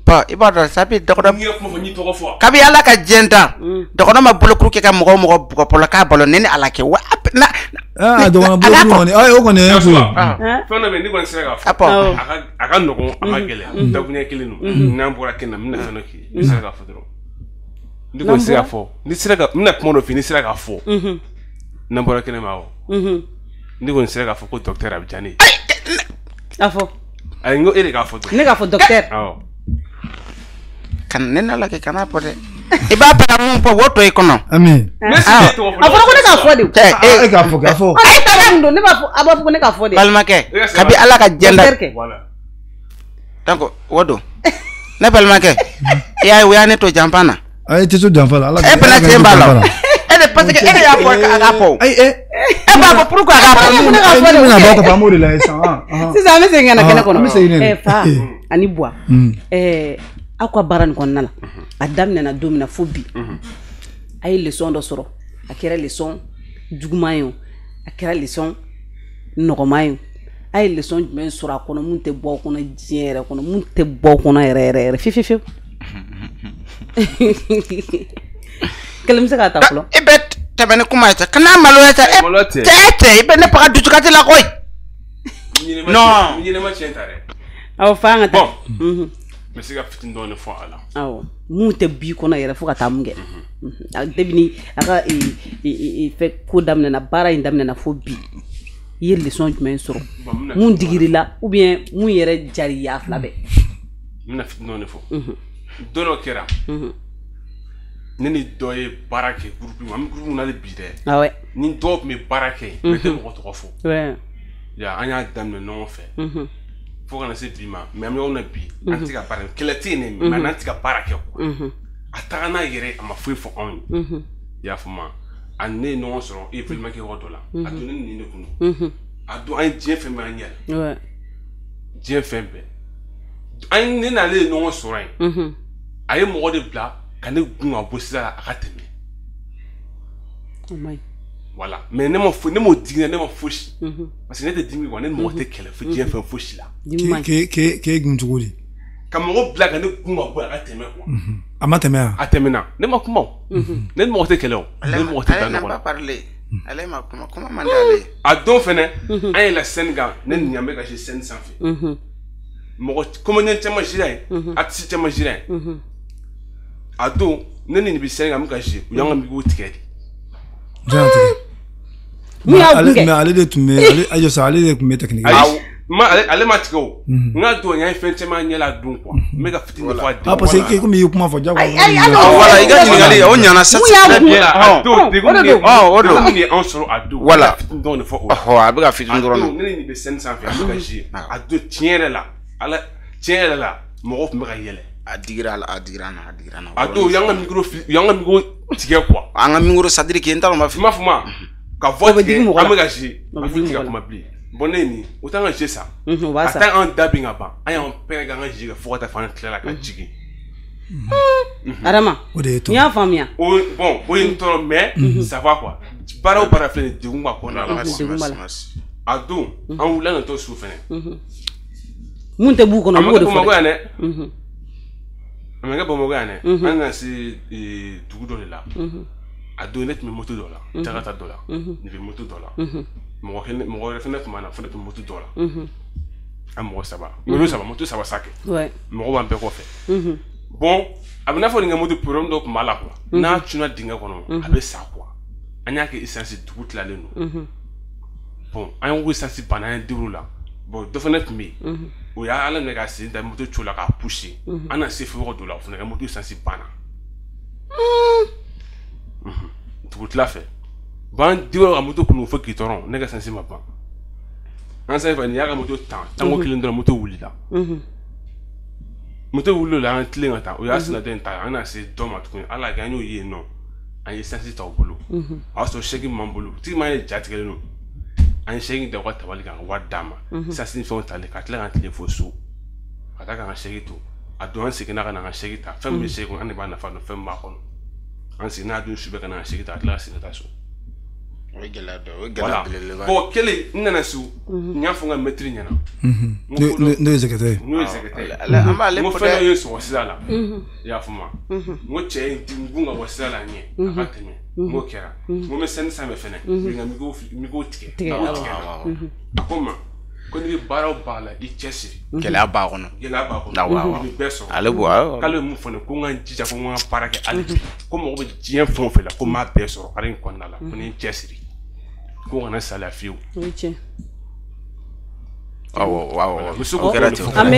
Pa i b'a dɔn sabi dɔgɔdɔ. N'i ye kuma fɔ n'i tɔgɔ fɔ. Kabi Ala ka diɲɛ dan. Dɔgɔnɔ ma bolokuru kɛ ka mɔgɔ mɔgɔ bugɔ pɔlɔ k'a balo ne ni Ala kɛ wa na. Dɔgɔnɔ bolokuru kɔni o kɔni ye fu ye. Fɛn dɔ bɛ yen ne kɔni sera k'a fɔ. A ka nɔgɔn a ma gɛlɛn dakuruɲɛ kelen don n'an bɔra kɛnɛ na n bɛna fɛn dɔ k'i ye n sera k'a fɔ dɔrɔn. Ne kɔni sera k'a fɔ ni sera ka n bɛna kuma dɔ f'i ye ni sera k'a fɔ. N'an bɔra kɛnɛ ma awɔ. Ne kɔni sera k'a fɔ ko docteur a bɛ diya ne ye. A fɔ. Ayi n ko e de k'a fɔ dɔrɔn. Ne k'a fɔ docteur. Awɔ. Ka ne n'Ala kɛ kana fɔ dɛ. I b'a bɛɛ mun fɔ o to i kɔnɔ. Ami. A fɔra ko ne k'a fɔ de. E k'a fɔ k'a fɔ. E ta mun don ne b'a fɔ a b'a fɔ ko ne k'a fɔ de. Balimakɛ kabi Ala ka diɲɛ da. Donc o don. Ne balimakɛ i y'a ye o y'a ne to janfa na. Ayi i tɛ to janfa la. E fana tiɲɛ b'a la. E de parce que e de y'a fɔ a k'a fɔ. Ayi e. E b'a fɔ pourquoi a k'a fɔ. Ne k'a fɔ de. Ne bɛna bɔ ka fɔ an b'o de lajɛ sisan. Sisan an bɛ segin ka na kɛnɛ kɔnɔ. An bɛ segin ne. Fa ani Buwa. Aw ka baara nin kɔnɔna la a daminɛna don min na fo bi a ye leçon dɔ sɔrɔ a kɛra leçon juguman ye o a kɛra leçon nɔgɔman ye o a ye leçon jumɛn sɔrɔ a kɔnɔ mun tɛ bɔ aw kɔnɔ diɲɛ yɛrɛ kɔnɔ mun tɛ bɔ aw kɔnɔ yɛrɛ yɛrɛ yɛrɛ fiyewu fiyewu kelen bɛ se k'a ta fɔlɔ. E bɛ tɛmɛ ni kuma ye sa kana maloya sa e cɛ i bɛ ne faga dusukasi la koyi. Non ɲɛnɛma tiɲɛ ta dɛ. Awɔ fa an ka taa. N bɛ se ka fitinin dɔɔnin fɔ a la. Awɔ mun tɛ b'i kɔnɔ yɛrɛ fo ka taa mun kɛ. Depuis a ka fɛn ko daminɛna baara in daminɛna fo bi i ye leçon jumɛn sɔrɔ mun digir'i la ou bien mun yɛrɛ jar'i ye a fila bɛɛ. N bɛna fitinin dɔɔnin fɔ. Don dɔ kɛra. Ne ni dɔ ye baara kɛ groupe an bɛ groupe min na hali bi dɛ. Awɔ. Ni dɔw tun bɛ baara kɛ yen mais tɛ mɔgɔ tɔgɔ fɔ. An y'a daminɛ ɲɔgɔn fɛ. Fo kana se bi ma mais an bɛ yɔrɔ min na bi an tɛ ka baara kɛ kɛlɛ tɛ yen dɛ mais an tɛ ka baara kɛ quoi. A taga n'a yɛrɛ a ma foyi fɔ anw ye. I y'a faamu a ne ye ɲɔgɔn sɔrɔ événement kɛ yɔrɔ dɔ la a don ne ni ne kun don. A don an ye diɲɛ fɛn bɛɛ an ɲɛ la. Diɲɛ fɛn bɛɛ an ne n'ale ye ɲɔgɔn sɔrɔ yen. A ye mɔgɔ de bila ka ne gun ka bɔ sira la a ka tɛmɛ. Voilà mais ne ma fo ne m'o digi ne ma fosi. Parce que ne tɛ dimi quoi ne ni mɔgɔ tɛ kɛlɛ fo diɲɛ fɛn fosi la. K'e gun cogo di. Ka mɔgɔ bila ka ne gun ka bɔ a ka tɛmɛ quoi. A ma tɛmɛ wa. A tɛmɛna ne ma kuma o. Ne ni mɔgɔ tɛ kɛlɛ o. Ne ni mɔgɔ tɛ taa ɲɔgɔn na. Ale ma kuma kuma man d'ale ye. A don fɛnɛ an yɛlɛla scène kan ne ni ɲan bɛ ka se scène sanfɛ. Mɔgɔ comédien caman sira yen artiste caman sira yen. A don ne ni nin bɛ scène kan, an bɛ ka jouer, u y'an ka micro tigɛ de. Mais ale de tun bɛ ale ayo sa, ale de tun bɛ technique. Ayi, ma ale ma tigɛ o. N ka don, n ye fɛn caman ɲɛ la don quoi. N bɛ ka fitinin de fɔ a den. Ah, parce que komi i ye kuma fɔ jagoya. Voilà, i ka ɲininkali o ɲana sa. Très bien. A don degun min ye, o don. Degun min ye anw sɔrɔ a don. Voilà. Fitinin dɔrɔn de fɔ o la. Ɔhɔ, a bɛ ka fitinin dɔrɔn. A don ne ni nin bɛ scène sanfɛ, an bɛ ka jouer. A don tiɲɛ yɛrɛ la, ala tiɲɛ yɛrɛ la, mɔgɔw tun bɛ ka yɛlɛ. A digira la, a digira na, a digira na. A don u y'an ka micro fili, u y'an ka micro tigɛ quoi. An ka micro, c'est à dire que n t'a dɔn n b'a fɔ. I m'a fɔ ma ka voix tigɛ, an bɛ ka jouer, an bɛ tigɛ kuma bilen. Bon, ne ye nin, o t'an ka jouer sa. A t'an an da bin ka ban, an y'an pɛrɛn k'an ka jouer kɛ fo ka taa fɔ an tilala ka jigin. Adama, n y'a faamuya. O bon, o ye n tɔɔrɔ, mais ça va quoi. Baara o baara filɛ nin ye, degun b'a kɔnɔna la. A don an wulila ka to su fɛnɛ. Mun tɛ b'u kɔnɔ, a ma kɛ Bamakɔ yan dɛ. A ma kɛ Bamakɔ yan dɛ. An nana se dugu dɔ de la. A don ne tun bɛ moto dɔ la, Jakarta dɔ la, ne bɛ moto dɔ la. Mɔgɔ kelen, mɔgɔ wɛrɛ fɛnɛ tun b'an na, fɛnɛ tun bɛ moto dɔ la. An mɔgɔ saba, moto saba, moto saba sa kɛ. Mɔgɔ b'an bɛɛ kɔfɛ. Bon, a bɛ n'a fɔ nin ka moto problème dɔ tun b'a la quoi. N'a cunna dingɛ kɔnɔ, a bɛ sa quoi. An y'a kɛ essence, dugu tilalen don. Bon, an ko essence banna, an ye débrouiller la. Bon, dɔ fɛnɛ tun bɛ yen. O y'a ala minɛ k'a sen da moto co la k'a pousser. An nana se fo yɔrɔ dɔ la, o fana ka moto essence banna. Dugutila fɛ. Bon, an débrouiller ka moto kunu fo goudron, ne ka essence ma ban. An sanfɛ nin y'a ka moto tan, tanko kelen dɔrɔn moto wulila. Moto wulila la, an tilen ka taa, o y'a senna dɔ in ta, an nana se dɔ ma tuguni, ala kɛ an y'o ye yen nɔ, an ye essence ta o bolo. O y'a sɔrɔ chèque m'an bolo, tigi ma ye ja tigɛlen don. An ye chèque da u ka tabali kan ka wari d'a ma. Essence ni fɛnw talen ka tila k'an tilen fo so. Ka taa k'an ka chèque to. A don an seginna ka na an ka chèque ta. Fɛn min bɛ chèque kɔnɔ, an de b'a nafa dɔn fɛn min b'a kɔnɔ. An seginna a don su bɛɛ ka na an ka chèque ta, ka tila ka segin ka taa so. O ye gɛlɛya dɔ ye, o ye gɛlɛya belebeleba ye. Bon, kelen n nana so, n y'a fɔ n ka maître ɲɛna. N'o ye secrétaire ye. N'o ye secrétaire ye. An b'ale n ko fɛn dɔ ye sɔgɔ sira la. I y'a faamu wa? N ko cɛ ye n gun ka bɔ sira la ɲɛ, a ka tɛmɛ. N k'o kɛra. N ko n bɛ scène sanfɛ fɛnɛ, u ye n ka micro tigɛ. Micro tigɛ. A ko n ma ko n'i bɛ baara o baara la, i cɛ siri. Gɛlɛya b'a kɔnɔ. Gɛlɛya b'a kɔnɔ. I bɛ bɛɛ sɔrɔ. Ale b'o awɔ. K'ale ye mun fɔ ne ye, ko n ka n jija, ko n ka baara kɛ hali bi. Ko mɔgɔ bɛ diɲɛ fɛn o fɛn la, ko n m'a bɛɛ sɔrɔ hali in kɔnɔna la, ko ni n cɛ siri. Ko n kana saliya fiyewu. O ye tiɲɛ. Awɔ, awɔ. O kɛra ten. An bɛ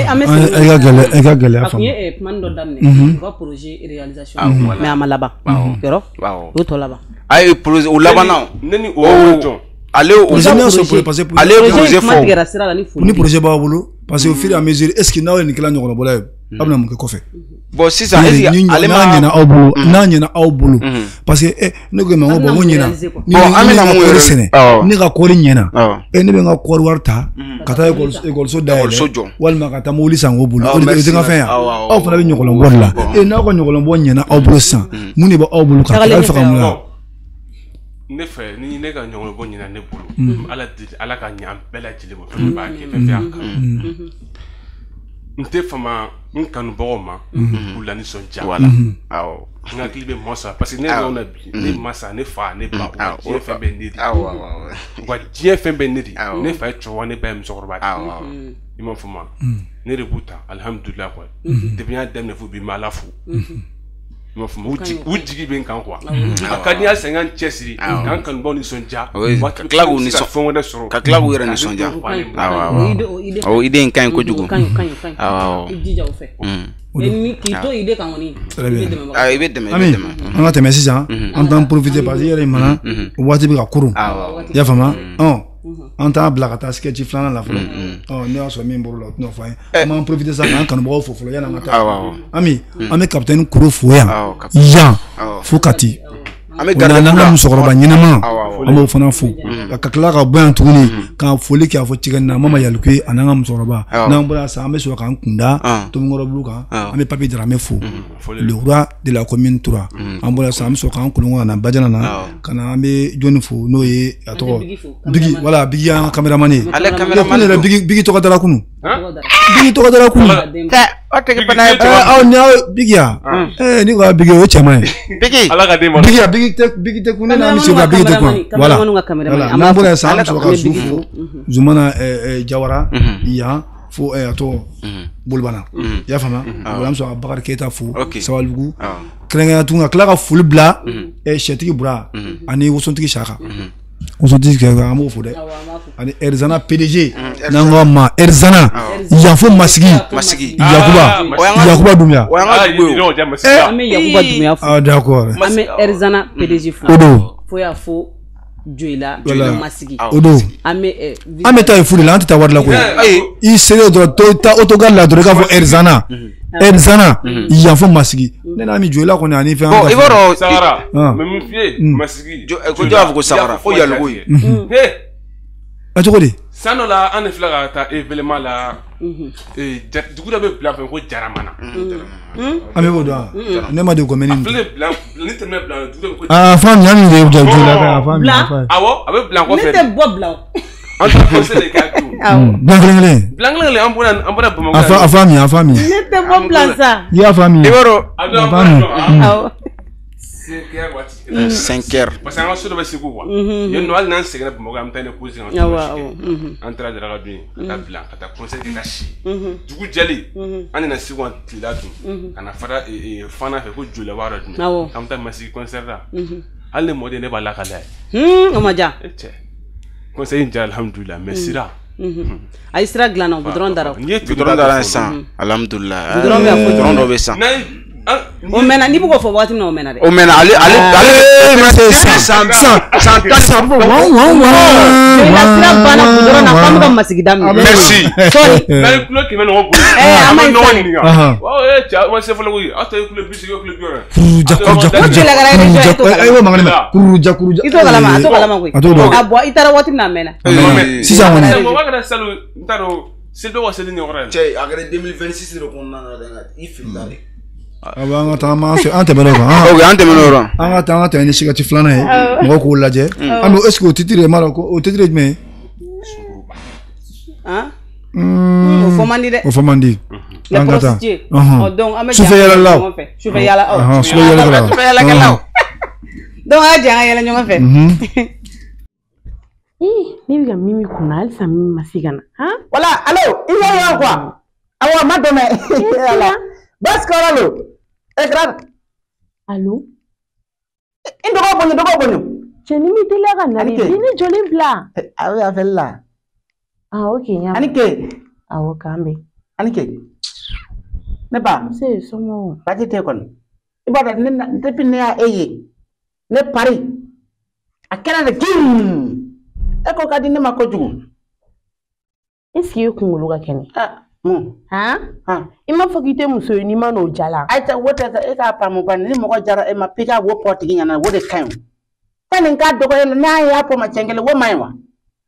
E ka gɛlɛya a tun faamu. ye kuma dɔ daminɛ, u ka projet réalisation, mais a ma laban. Yɔrɔ o y'o tɔ laban. A ye projet o labanna. Ne ni o jɔn. Ale o projet n'a sɔrɔ parce que ale ye projet kuma fɔ. tigɛra sira la ni foli. Ni projet b'aw bolo, parce que au fur et à mesure, est ce que n'aw ye nin kɛla ɲɔgɔnbɔla ye, aw bɛna mun kɛ kɔfɛ? Bon, sisan est ce que ale n'a ma ɲɛna aw bolo, n'a ɲɛna aw bolo, parce que ne ko ma ko bon, n ko ɲɛna. Ni Bon, an ne bɛna ka mun kɔɔri yɛrɛ sɛnɛ, ne ka kɔɔri ɲɛna, ne bɛ n ka kɔɔri wari ta ka taa ekɔliso Ekɔliso dayɛlɛ jɔ. walima ka taa mobili san k'o bolo. Awɔ, O de merci. tɛ n ka fɛn yan. Awɔ, awɔ, Aw fana bɛ ɲɔgɔlɔnbɔ de la. N'aw ka ɲɔgɔlɔnbɔ ɲɛna aw bolo sisan, mun de bɛ aw bolo ka kɛ aw bɛ fɛ ka mun na? Ne fɛ ni ne ka ɲɔgɔnbɔ ɲɛna ne bolo, ala deli ala ka ɲɛ an bɛɛ lajɛlen ma, fɛn b'a kɛ fɛn fɛn y'a kanu. N tɛ fama n kanubagaw ma k'u la nisɔndiya. Voilà. Awɔ. N hakili bɛ mɔ sa parce que ne yɛrɛ na bi, ne masa, ne fa, ne ba, u ka diɲɛ fɛn bɛɛ ne de. Awɔ, awɔ. U ka diɲɛ fɛn bɛɛ ne de. Awɔ. Ne fa ye cɛkɔrɔba, ne ba ye musokɔrɔba de. Awɔ, awɔ. I m'a fɔ ma, ne de b'u ta, alihamudulilayi quoi. Depuis n y'a daminɛ fo bi, n bɛ ala fo. I m'a fɔ ma, u jigi bɛ n kan quoi. A ka di n ye halisa n ka n cɛsiri k'an kanubagaw nisɔndiya. Ka tila k'u nisɔn, fɛn wɛrɛ sɔrɔ. Ka tila k'u yɛrɛ nisɔndiya. Awɔ, awɔ. O idée in ka ɲi kojugu. O ka ɲi, o ka ɲi, o ka ɲi. Awɔ, awɔ. I jija o fɛ. Ni k'i to idée kan kɔni, i bɛ dɛmɛbaga. I bɛ dɛmɛ, i bɛ Ami, dɛmɛ. an ka tɛmɛ sisan, an t'an profiter parce que i yɛrɛ mana o waati bɛ ka kurun. I y'a faamu? An t'an bila ka taa sketch filanan la fɔlɔ. Ne y'a sɔrɔ min bɔr'o la, o tɛna fɔ an ye. An b'an profiter sa k'an kanubagaw fo fɔlɔ yanni an ka taa. Ami, an bɛ capitaine Koro fo yan, yan fo Kati. An bɛ O la n'an ka musokɔrɔba ɲɛnama, Awɔ, awɔ. an b'o fana fo. Ka tila ka bɔ yan tuguni ka foli kɛ a fɔ cikɛ na Mama Yalikuye ani an ka musokɔrɔba. N'an bɔra sisan, an bɛ sɔrɔ k'an kunda Tomikɔrɔbugu kan, an bɛ Papi Darame fo, le roi de la commune 3. An bɔra sisan, an bɛ sɔrɔ k'an kolon ka na Bajana na, ka na an bɛ jɔnni fo, n'o ye a tɔgɔ Bigi, voilà, Bigi y'an ka caméraman ye. Ale caméraman yɛrɛ don. Bigi tɔgɔ dara kunun. Bigi tɔgɔ dara kunun. O tigi fana ye Aw ni aw Bigi ya. Ni ko Bigi, o ye cɛman ye. Bigi. Ala ka den ma. Bigi ya, Bigi tɛ, Bigi tɛ kun, ne n'a misi ka Bigi tɛ kun. Voilà. Caméraman ka caméraman. Voilà. N'an bɔra yen sisan, an bɛ sɔrɔ ka su fo Zumana Jawara yan. Fo a tɔgɔ Bolibana. I y'a faamuya? Voilà, an bɛ sɔrɔ ka Bakari Keyita fo. Sabalibugu. Kɛrɛnkɛrɛnnenya tuguni ka tila ka foli bila Sɛtigi Bura ani Wosontigi Saka. Wosontigi Saka an b'o fo dɛ. Ani Erzana PDG n'an k'a ma Erzana Yanfo Masigi. Masigi. Yakuba. Yakuba Doumbia. O y'an ka dugu ye o. An bɛ Yakuba Doumbia fo. Ah d'accord. An bɛ Erzana PDG fo. O don. Fo y'a fo Joyila Masigi. O don. An bɛ an bɛ taa yen fu de la, an tɛ taa wari la koyi. I selen dɔrɔn to taa autogare la dɔrɔn i k'a fɔ Erzana. Erzana Yanfo Masigi. Ne n'a mi Joyila kɔni ani fɛn. Bon i b'a dɔn. Sagara. Mais mun f'i ye Masigi. Ko jɔn b'a fɔ ko Sagara ko Yalogo ye. A cogo di? San dɔ la an de filɛ ka taa événement la. Dugu dɔ bɛ bila fɛ ko Jaramana. An bɛ b'o dɔn wa? Ne ma deli k'o mɛn nin. A filɛ bila ni tɛmɛ bila dugu dɔ bɛ ko. Aa fɛn min an de ye Joyila kan a fɛn min. Awɔ a bɛ bila kɔfɛ. Ne tɛ bɔ bila o. An taara conseil de k'a don. Bilan kelen kelen. Bilan kelen kelen an bɔra Bamakɔ. A fɛn min a fɛn min. Ne tɛ bɔ bila sa. I y'a faamu. I b'a dɔn. A dɔn an bɔra. Awɔ. 5 heures waati. 5 heures. Parce que an ka so dɔ bɛ Segu quoi. Yen nɔ hali n'an seginna Bamakɔ an bɛ taa ni cause an an taara Daraka dun yen ka taa bila ka taa conseil kɛ ka si. Dugu jɛlen an nana Segu an tilela dun ka na fara Fana fɛ ko Joyila b'a dɔ dun. K'an bɛ taa Masigi concert la. Hali ni mɔden ne b'a lakale a ye. O ma diya. E cɛ. Conseil in jara alhamdulilah mais sira. A ye sira dilan na goudron dara. N'i ye goudron dara sisan alhamdulilah. Goudron bɛ yan goudron dɔ bɛ san. O mɛnna n'i bɛ k'o fɔ waati min na o mɛnna dɛ. O mɛnna ale ale ale san san san tan san wan wan wan. Joyila sira banna goudron na k'an bɛ ka Masigi daminɛ. Merci. Sɔɔni. N'an ye kulo 100 ɲɔgɔn boli. An ma ɲɔgɔn ɲi ɲininka. Waaw cɛ a ma se fɔlɔ koyi aw tɔ ye kulo 80 kulo 60. Kuruja kuruja kuruja. Ayi o mankan ne ma kuruja kuruja. I t'o kalama a t'o kalama koyi. A t'o dɔn. A bɔ i taara waati min na a mɛnna. Sisan kɔni. Mɔgɔ kɛra salon n t'a dɔn seli dɔw ka seli ɲɔgɔn yɛrɛ. Cɛ a kɛra 2026 de kɔnɔna na dɛ i filila de. A bɛ an ka taa an tɛmɛn'o kan. Ok an tɛmɛn'o kan. An ka taa an ka tɛmɛ ni sigati filanan ye mɔgɔw k'o lajɛ. An bɛ est ce que o titre m'a dɔn ko o titre ye jumɛn ye? O fɔ man di dɛ. O fɔ man di. Les prostituées. Donc an bɛ sufɛ yɛlɛlaw. Sufɛ yɛlɛlaw. Sufɛ yɛlɛlaw. Sufɛ yɛlɛkɛlaw. Donc an ka jɛ an ka yɛlɛ ɲɔgɔn fɛ. Ne bɛ ka Mimi kunna halisa Mimi ma se ka na. Voilà allo i y'a ye quoi? Awɔ a ma dɔn dɛ. Voilà. Basi kɔrɔ lo. Ekran. Allo. I dɔgɔ bonya dɔgɔ bonya. Cɛ ni mi teliya ka na de bi ne jɔlen bila. A bɛ a fɛli la. Ah ok n y'a mɛn. Ani ke. Awɔ k'an bɛn. Ani ke. Ne ba. Nse somɔgɔw. Baasi tɛ kɔni. I b'a dɔn ne na depuis ne y'a e ye ne pari a kɛra de girin e ko ka di ne ma kojugu. Est ce que e kunkolo ka kɛnɛ? Ah mun. Han? Han. I m'a fɔ k'i tɛ muso ye n'i ma n'o jala. Ayi tɛ wo tɛ e k'a faamu ba ni mɔgɔ jara e ma f'i ka wo fɔ tigi ɲɛna o de ka ɲi o. Sani n k'a dɔgɔya la n'a y'a fɔ ma cɛn kelen wo man ɲi wa?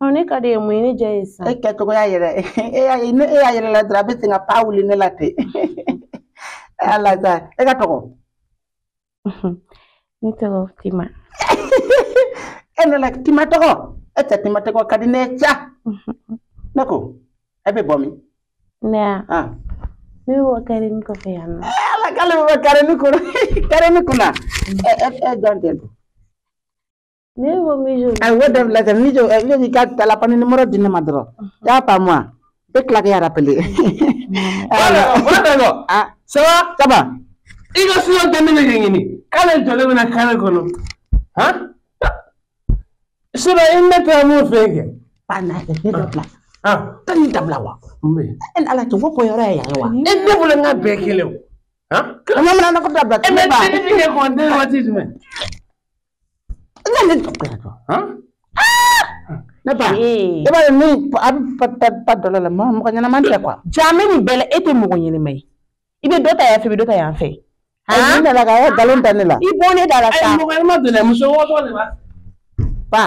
Ɔ ne ka di ye mun ye ne diya ye sisan. E kɛcogoya yɛrɛ e y'a ye ni e y'a yɛrɛ la dɔrɔn a bɛ sin ka pa wuli ne la ten. Ala sa e ka tɔgɔ. Ne tɔgɔ Tima. E ne la Tima tɔgɔ e tɛ Tima tɔgɔ ka di ne ye ca. Ne ko e bɛ bɔ min? Ne ya. Ah. Ne bɛ bɔ kareni kɔfɛ yan nɔ. Ala k'ale bɛ bɔ kareni kunna kareni kunna. E e e jɔn tɛ. Ne bɛ bɔ Mijo. Ayi o dabila sa Mijo e bɛ k'i ka téléphone numéro di ne ma dɔrɔn. I y'a faamu wa? N bɛ tila k'i rappeler. Voilà, ah ça va? Ça va. I ka suya tɛ ne bɛ k'i ɲini k'ale jɔlen bɛna kare kɔnɔ han sinon i ne tɛ mun fɛ kɛ. Ba na ne dabila. Ah Ka nin dabila wa? Mun bɛ yen? E ni Ala cɛ wo bɔ yɔrɔ ye yan ye wa? E ne bolo n ka bɛɛ kelen o han. Kuma min na ne ko dabila. E bɛ seli bɛ kɛ kɔntɛ waati jumɛn? Ne ne dabila dɔrɔn. Han. Ne ba. I b'a ye ni a bɛ pa dɔ la mɔgɔ ɲɛnama tɛ quoi. Ja n bɛ nin bɛɛ la e tɛ mɔgɔ ɲɛnama ye. I bɛ dɔ ta yan fɛ i bɛ dɔ ta yan fɛ. Ne nana ka nkalon da ne la. I bɔ ne da la sa. Ayi mɔgɔ ɲɛnama don dɛ muso wɔtɔ de b'a. Ba.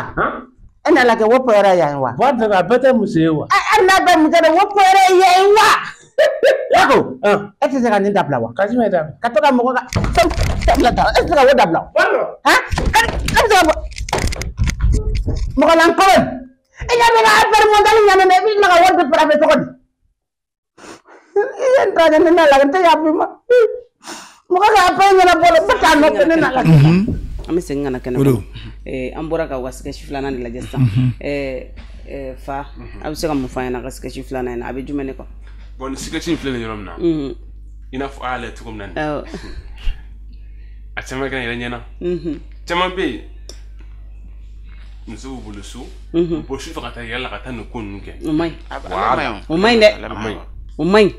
E nana kɛ wo pɔyɔrɔ yan wa? Ba dɔgɔ a bɛɛ tɛ muso ye wa? A n'a bɛ muso de wo pɔyɔrɔ yan wa? Ne ko e tɛ se ka nin dabila wa? Ka jumɛn dabila? Ka to ka mɔgɔ ka fɛn dabila ta e tɛ se ka wo dabila wa? Han? E bɛ se ka bɔ mɔgɔ lankolon e ɲɛ bɛ ka affaire mondiale ɲɛna e bɛ tila ka wari de parafe cogo di? I ye n ta kɛ ne n'a la n tɛ yafa i ma. Mɔgɔ ka affaire ɲɛnabɔ la n bɛ taa nɔfɛ ne n'a la. An bɛ segin ka na kɛnɛ kɔnɔ. An bɔra ka wa sketch filanan de lajɛ sisan. Fa a bɛ se ka mun fɔ an ɲɛna ka sketch filanan in na a bɛ jumɛn de kɔ? Bon ni sketch in filɛ nin yɔrɔ min na i n'a fɔ a y'a lajɛ cogo min na nin a caman kɛra yɛrɛ ɲɛna caman bɛ yen muso b'u bolo so u bɔ su fɛ ka taa yɛlɛ la ka taa nin ko ninnu kɛ o man ɲi o man ɲi dɛ o man ɲi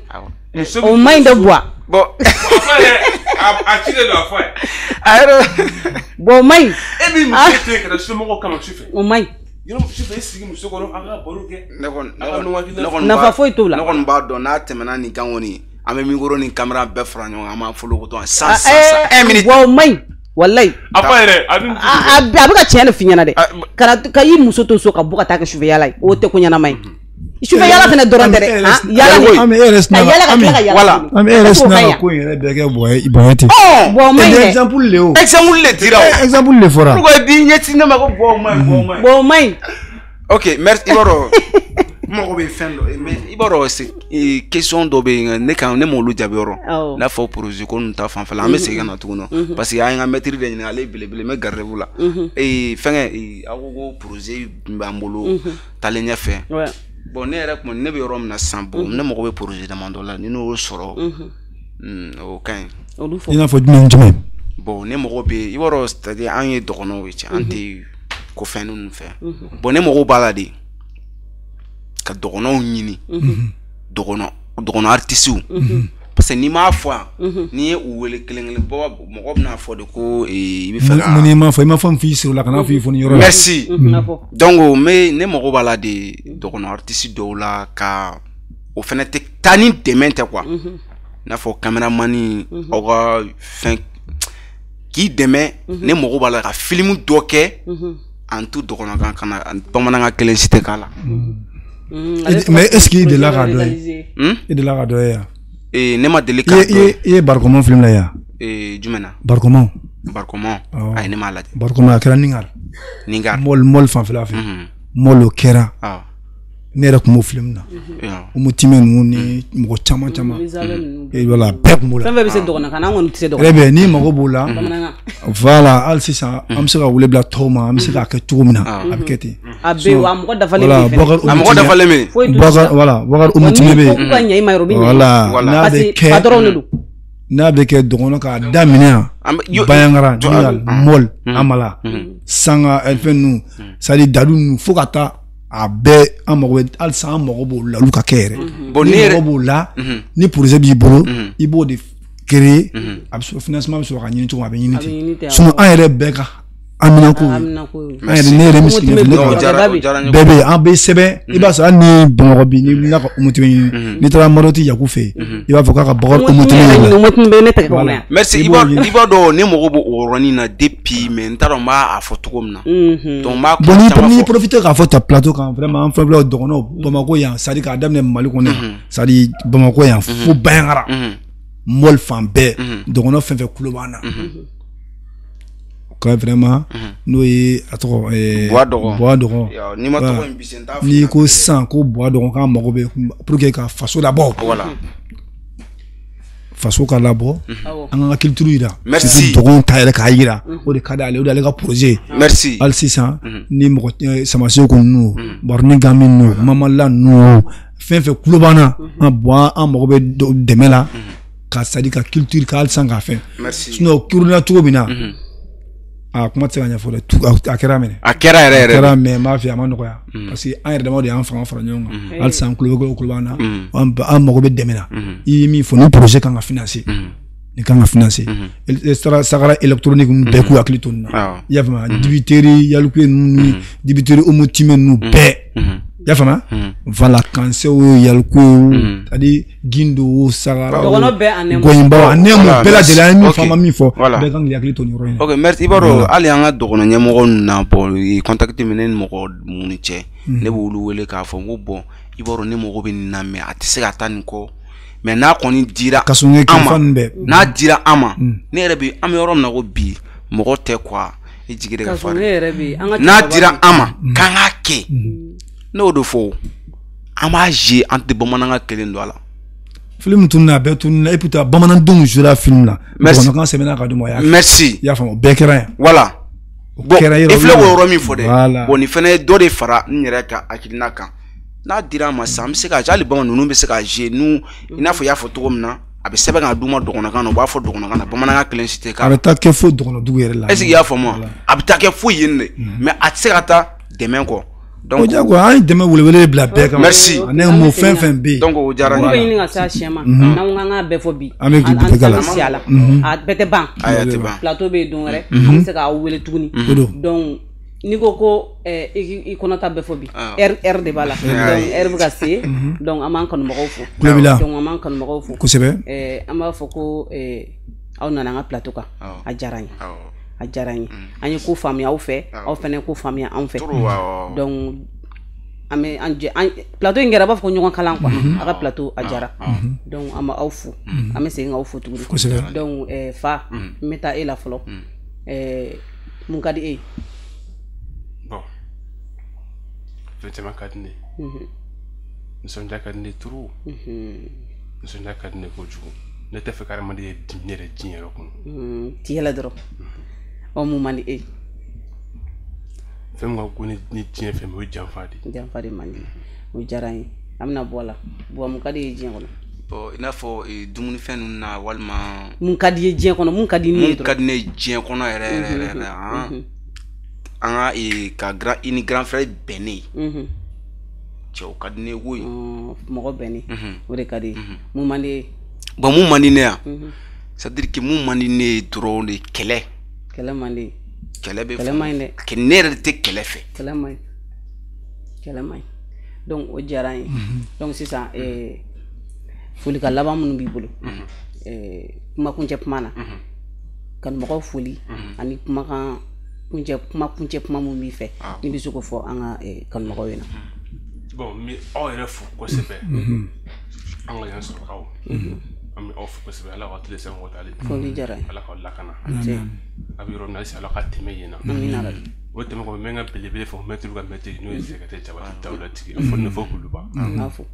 o man ɲi dɛ Buwa bon a ci de don a fɔ ye a yɛrɛ bon o man ɲi e b'i muso to yen ka taa somɔgɔw kama su fɛ o man ɲi yɔrɔ su fɛ i sigi muso kɔrɔ a ka baro kɛ ne kɔni nafa foyi t'o la ne kɔni b'a dɔn n'a tɛmɛna nin kan kɔni an bɛ micro ni caméra bɛɛ fara ɲɔgɔn kan an b'a foloko tɔn san 1 minute wa o man ɲi walayi a fɔ yɛrɛ a bɛ ka tiɲɛ de f'i ɲɛna dɛ ka i muso to so ka bɔ ka taa kɛ sufɛ yaala ye o tɛ ko ɲɛnama ye sufɛ yaala fana dɔrɔn tɛ dɛ yaala ka yaala ka tila ka yaala an bɛ e yɛrɛ sinna ka ko in yɛrɛ bɛɛ kɛ bonya ten bon o man ɲi dɛ exemple le o exemple le dira o exemple le fɔra pourquoi bi ɲɛsin ne ma ko bon o man ɲi bon o man ɲi bon o man ɲi ok merci i b'a dɔn n mago bɛ fɛn dɔ mais i b'a dɔn question dɔ bɛ yen ne kan ne m'olu jaabi yɔrɔ n'a fɔ projet ko ninnu ta fanfɛla an bɛ segin ka na tuguni parce que an ye n ka maître de ɲininka ale ye belebele n bɛ garde-à-vous la fɛnkɛ aw ko ko projet b'an bolo taalen ɲɛfɛ bon ne yɛrɛ kun ne bɛ yɔrɔ min na sisan bon ne mago bɛ projet damadɔ la ni n'o sɔrɔ o ka ɲi i n'a fɔ jumɛn ni jumɛn bon ne mago bɛ i b'a dɔn c'est à dire an ye dɔgɔnɔw ye cɛ an tɛ ko fɛn ninnu fɛ bon ne mago b'a la de ka dɔgɔnɔw ɲini dɔgɔnɔ artisiw parce que n'i m'a fɔ yan n'i ye u wele kelen kelen bɔ mɔgɔ bɛna fɔ de ko i bɛ fɛ ka mun n'i m'a fɔ i ma fɔ min f'i siri o la kana fɔ i fɔ nin yɔrɔ la merci donc ne mago b'a la de dɔgɔnɔ artisi dɔw la ka o fɛnɛ tɛ taa ni dɛmɛ tɛ quoi i n'a fɔ caméraman aw ka fɛn k'i dɛmɛ ne mago b'a la ka film dɔ kɛ en tout dɔgɔnɔkan kana bamanankan kelen si tɛ k'a la. Mais est-ce qu'il delila k'a dɔ ye i delila k'a dɔ ye yan ne ma deli k'a dɔ ye i ye Barikɔmɔ film la yan jumɛn na Barikɔmɔ Barikɔmɔ ayi ne m'a lajɛ Barikɔmɔ a kɛra Ningar Mɔl fanfɛla fɛ Mɔl o kɛra ne yɛrɛ tun b'o film na Umu Time ninnu ni mɔgɔ caman caman voilà bɛɛ tun b'o la fɛn fɛn bɛ se dɔgɔnɔkan na an kɔni tɛ se dɔgɔnɔ très bien n'i mago b'o la voilà hali sisan an bɛ se ka wele bila tɔw ma an bɛ se k'a kɛ cogo min na a bɛ kɛ ten a bɛ wa mɔgɔ dafalen bɛ yen fɛnɛ a mɔgɔ dafalen bɛ yen voilà Bakari Umu Time bɛ yen ko ka ɲɛ i ma yɔrɔ bɛ ɲɛ voilà n'a bɛ kɛ patron de don n'a bɛ kɛ dɔgɔnɔ k'a daminɛ yan Bayangara Ningal Mɔl Amala Sanga fɛn ninnu c'est à dire Dadu ninnu fo ka taa a bɛɛ an mago bɛ halisa an mago b'o la olu ka kɛ yɛrɛ ni mago b'o la ni projet b'i bolo i b'o de créer a bɛ sɔrɔ financement bɛ sɔrɔ ka ɲini cogo min a bɛ ɲini ten sinon an yɛrɛ bɛɛ ka haminako ye an yɛrɛ ne yɛrɛ min sigilen filɛ ne bɛɛ bɛ yen an bɛ sɛbɛn i b'a sɔrɔ hali ni Bamakɔ bi n'i wulila ka Umu Time ɲini n'i taara Marɔti Yaku fɛ yen i b'a fɔ k'a ka Bakari Umu Time ɲini Umu Time bɛ ne tɛgɛ kɔnɔ yan merci i b'a dɔn ne mago b'o yɔrɔnin na depuis mais n t'a dɔn n b'a fɔ cogo min na donc n b'a bon n'i profiter k'a fɔ ta plateau kan vraiment an fɛn filɛ dɔgɔnɔw Bamakɔ yan c'est à dire k'a daminɛ Mali kɔnɔ yan c'est à dire Bamakɔ yan fo Bayangara Mɔl fan bɛɛ dɔgɔnɔ fɛn fɛn kulo b'an na ka vraiment n'o ye a tɔgɔ Buwa Dɔgɔ n'i ko sisan ko Buwa Dɔgɔ k'an mago bɛ pour que ka faso labɔ faso ka labɔ an ka culture yira merci dɔgɔnw ta yɛrɛ k'a yira o de ka d'ale o de ale ka projet merci hali sisan ni mɔgɔ Samaseko ninnu Baroni Gami ninnu Mamala ninnu fɛn fɛn kulo b'an na an Buwa an mago bɛ dɛmɛ la ka c'est à dire ka culture ka hali sisan k'a fɛn sinon kurunna cogo min na a kuma tɛ se ka ɲɛfɔ dɛ a kɛra minɛ a kɛra yɛrɛ yɛrɛ a kɛra mais n b'a f'i ye a ma nɔgɔya parce que an yɛrɛ damaw de y'an fanga fara ɲɔgɔn kan halisa an kulo bɛ kulo b'an na an mago bɛ dɛmɛ na i ye min fɔ ni projet kan ka financer nin kan ka financer sagara électronique ninnu bɛɛ k'u hakili to nin na i y'a faamuya dibiteri Yalikuye ninnu ni dibiteri Umu Time ninnu bɛɛ i y'a faamuya voilà Kansew Yalikuye c'est à dire Gindo Sagara Goyinbaw a nɛmu bɛɛ lajɛlen an ye min fɔ an ma min fɔ bɛɛ kan k'i hakili to nin yɔrɔ in na. Ok merci i b'a dɔn hali an ka dɔgɔnɔ ɲɛmɔgɔ ninnu na bon contact min ne ni mɔgɔ minnu cɛ ne b'olu wele k'a fɔ n ko bon i b'a dɔn ne mago bɛ nin na mais a tɛ se ka taa nin kɔ mais n'a kɔni dira an ma n'a dira an ma ne yɛrɛ bɛ an bɛ yɔrɔ min na ko bi mɔgɔ tɛ quoi i jigi de ka farin n'a dira an ma k'an k'a kɛ ne y'o de fɔ an b'a jouer an tɛ bamanankan kelen don a la. Film tununa a bɛɛ tununa et puis bamanandenw jouera film la. Merci dɔgɔnɔkan sɛbɛnna ka d'u ma. Merci i y'a faamu o bɛɛ kɛra yan. Voilà bon i filɛ k'o yɔrɔ min fɔ dɛ bon nin fana ye dɔ de fara n yɛrɛ ka hakilina kan N'a dira an ma sisan, an bɛ se k'a hali bamananw ninnu bɛ se k'a jouer n'u i n'a fɔ i y'a fɔ cogo min na, a bɛ sɛbɛn k'a d'u ma dɔgɔnɔkan na, u b'a fɔ dɔgɔnɔkan na, bamanankan kelen si tɛ k'a la. A bɛ taa kɛ fo dɔgɔnɔdugu yɛrɛ la. Est-ce que i y'a faamu wa? A bɛ taa kɛ fo yen de, mais a tɛ se ka taa dɛmɛ kɔ. Donc o diyagoya an ye dɛmɛ welewele bila bɛɛ kama. Merci. Ne m'o fɛn fɛn bɛ yen. Donc o diyara n ye. Olu bɛ ɲini ka se a siɲɛ ma. N'an ko k'an k'a bɛɛ fɔ bi. An bɛ bi k'a la. An bɛ si a la. A bɛɛ tɛ ban. Ayi a tɛ ban. Plateau bɛ yen don wɛrɛ. An bɛ se k'aw wele tuguni. Donc n'i ko ko i kɔnɔta bɛɛ fɔ bi. R de b'a la. Donc R bɛ ka se. Donc an b'an kanubagaw fo. Tulo b'i la. Donc an b'an kanubagaw fo. Kosɛbɛ. An b'a fɔ ko aw nana an ka plateau kan. A diyara n ye. A diyara n ye. An ye ko faamuya aw fɛ, aw fana ye ko faamuya anw fɛ. Donc an bɛ an jɛ an plateau in kɛra a b'a fɔ ko ɲɔgɔn kalan quoi. A ka plateau a diyara. Donc an b'aw fo. An bɛ segin k'aw fo tuguni. Kosɛbɛ. Donc fa, n bɛ taa e la fɔlɔ. Mun ka di e ye? Bon, fɛn caman ka di ne ye. Nisɔndiya ka di ne ye trop. Nisɔndiya ka di ne ye kojugu. Ne tɛ fɛ ka hadamaden ye ne yɛrɛ diɲɛ yɛrɛ kɔnɔ. Ti yɛlɛ dɔrɔn. Ɔ mun man di e ye? Fɛn min ka go ni diɲɛ fɛn o ye janfa de ye. Janfa de man di. O diyara n ye. An bɛna bɔ a la. Buwa, mun ka di e ye diɲɛ kɔnɔ? Bon, i n'a fɔ dumunifɛn ninnu na walima. Mun ka di i ye diɲɛ kɔnɔ? Mun ka di ne ye dɔrɔn? Mun ka di ne ye diɲɛ kɔnɔ yɛrɛ yɛrɛ yɛrɛ han. An ka ka grand i ni grand frère bɛnnen. Cɛ o ka di ne ye koyi. Mɔgɔ bɛnnen. O de ka di ye. Mun man di e ye? Bon, mun man di ne yan? C'est à dire que mun man di ne ye dɔrɔn de kɛlɛ. Kɛlɛ man di. Kɛlɛ bɛ kɛlɛ man ɲi dɛ. Ne yɛrɛ tɛ kɛlɛ fɛ. Kɛlɛ man ɲi. Kɛlɛ man ɲi. Donc o diyara n ye. Donc sisan folikan laban minnu b'i bolo. Kumakuncɛ kuma na. Kanubagaw foli ani kumakan kuncɛ kuma kuncɛ kuma mun b'i fɛ. N'i bɛ se k'o fɔ an ka kanubagaw ɲɛna. Bon, n bɛ aw yɛrɛ fo kosɛbɛ. An ka yan sɔrɔkaw. An bɛ aw fo kosɛbɛ. Ala k'aw tile sankɔrɔta hali bi. Foli diyara n ye. Ala k'aw lakana. A bɛ yɔrɔ min na halisa Ala ka tɛmɛ yen na. Amina rabi. O tɛmɛ kɔfɛ n bɛ n ka belebele fɔ mɛtiri ka mɛtiri n'o ye Zɛkɛtɛ Jabate Dawudatigi a fɔ ne fɔ Kuluba. N b'a fo.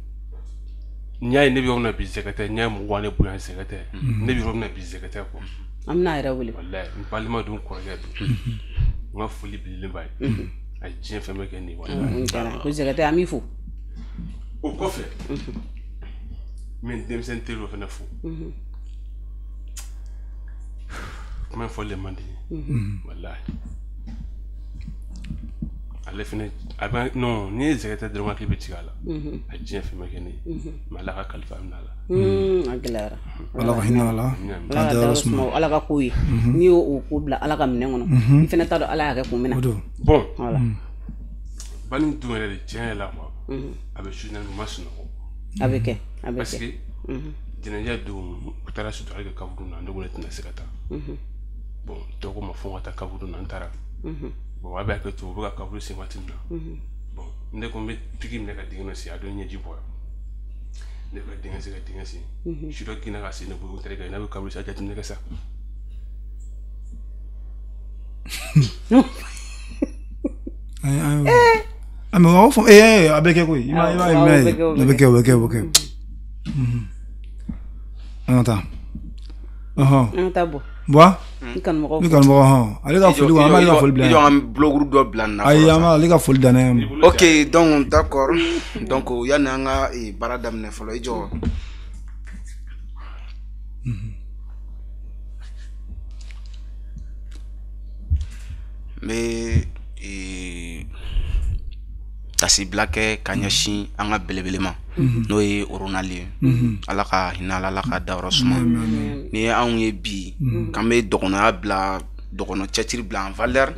N'i y'a ye ne bɛ yɔrɔ min na bi Zɛkɛtɛ, n'i y'a ye mɔgɔw ne bonya Zɛkɛtɛ, ne bɛ yɔrɔ min na bi Zɛkɛtɛ kɔ. An bɛna a yɛrɛ wele. Walayi n balima don kɔrɔkɛ don. N ka foli belebele b'a ye. A ye diɲɛ fɛn bɛɛ kɛ nin ye walayi. O diyara n ye. Ko Zɛkɛtɛ an b'i fo. O kɔfɛ. N bɛ n denmisɛnnin teri dɔ fana fo. Kuma in fɔli de man di n ye. Walayi. Ale fana a bɛ non n'i ye Zɛkɛtɛ dɔrɔn hakili bɛ jigin a la. A ye diɲɛ fɛn bɛɛ kɛ ne ye. Mais Ala ka kalifa minɛ a la. A gɛlɛyara. Ala ka hinɛ a la. Ala ka dayɔrɔ suma Ala ka ko ye. N'i y'o ko bila Ala ka minɛn kɔnɔ. I fana t'a dɔn Ala y'a kɛ kun min na. Bon. Voilà. Banni dun yɛrɛ de tiɲɛ yɛrɛ la quoi. A bɛ su naani ma sunɔgɔ. A bɛ kɛ. A bɛ kɛ. Parce que jɛnɛja don u taara suturali kɛ kaburu na, ne ko ne tɛna se ka taa. Bon, dɔw ko ma fo n ka taa kaburu na, n taara. Bon, a bɛ hakɛ to u bɛ ka kaburu sen waati min na. Bon, ne ko n bɛ piki minɛ ka dingɛ dɔ sen, a don ɲɛji bɔra. Ne bɛ ka dingɛ sen ka dingɛ sen. Su dɔ ginna ka sen ne bolo, n terikɛ n'a bɛ kaburu sen, a jateminɛ kɛ sa. Ah, mais aw fɔ a bɛ kɛ koyi. I b'a ye a bɛ kɛ o bɛ kɛ o bɛ kɛ. An ka taa. An ka taa bɔ. Buwa. N kanubagaw. N kanubagaw hɔn. Ale ka foli an b'ale ka foli bila. I jɔ an ka buloguru dɔ bila nin na. Ayi an b'ale ka foli dan n'a ye. Ok, donc d'accord. Donc yanni an ka baara daminɛ fɔlɔ i jɔ. N bɛ tasibila kɛ ka ɲɛsin an ka belebele ma n'o ye Ronald ye. Ala ka hinɛ a la, Ala ka dayɔrɔ suma. Ni ye anw ye bi k'an bɛ dɔgɔnɔya bila dɔgɔnɔ cɛsiri bila en valeur.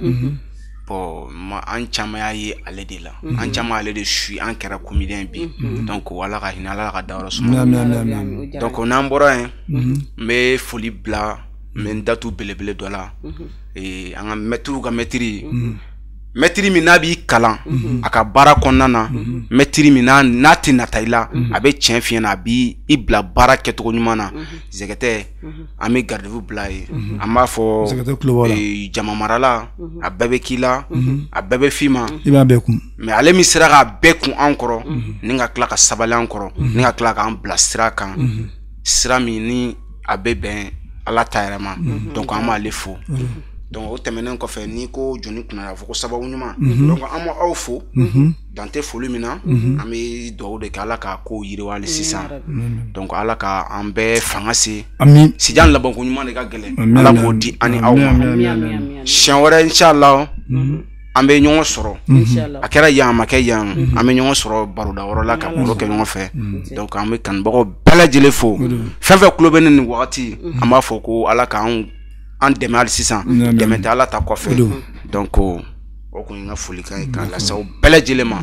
Bon, an caman y'a ye ale de la, an caman ale de suit, an kɛra comédien bi. Donc Ala ka hinɛ, Ala ka dayɔrɔ suma. Donc n'an bɔra yen, n bɛ foli bila n bɛ n datu belebele dɔ la, an ka mɛtiriw ka mɛtiri. Mɛtiri min n'a b'i kalan a ka baara kɔnɔna na, mɛtiri min n'a tɛ nata i la, a bɛ tiɲɛ f'i ɲɛna, a b'i bila baara kɛcogo ɲuman na. Zɛkɛtɛ, an bɛ garde-à-vous bila yen, an b'a fɔ jama marala, a bɛɛ bɛ k'i la, a bɛɛ bɛ f'i ma, i b'a bɛɛ kun. Mais ale min sera k'a bɛɛ kun an kɔrɔ, ni ka tila ka sabali an kɔrɔ, ni ka tila k'an bila sira kan, sira min ni a bɛ bɛn Ala ta yɛrɛ ma. Donc an b'ale fo. Donc o tɛmɛnen kɔfɛ, n'i ko jɔnni kunna, a fɔ ko sababu ɲuman. Donc an b'aw fo. Dan tɛ foli min na an bɛ dugawu de kɛ Ala ka kow yiriwa hali sisan donc Ala ka an bɛɛ fanga se sijan labanko ɲuman de ka gɛlɛn Ala k'o di an ni aw ma siɲɛ wɛrɛ inchallah an bɛ ɲɔgɔn sɔrɔ a kɛra yan a ma kɛ yan an bɛ ɲɔgɔn sɔrɔ baroda wɛrɛ la ka baro kɛ ɲɔgɔn fɛ donc an bɛ kanubagaw bɛɛ lajɛlen fo fɛn fɛn tulo bɛ ne nin wagati an b'a fɔ ko Ala k'an dɛmɛ hali sisan dɛmɛ tɛ Ala ta kɔfɛ donc o kun ye n ka folikan ye k'a lase aw bɛɛ lajɛlen ma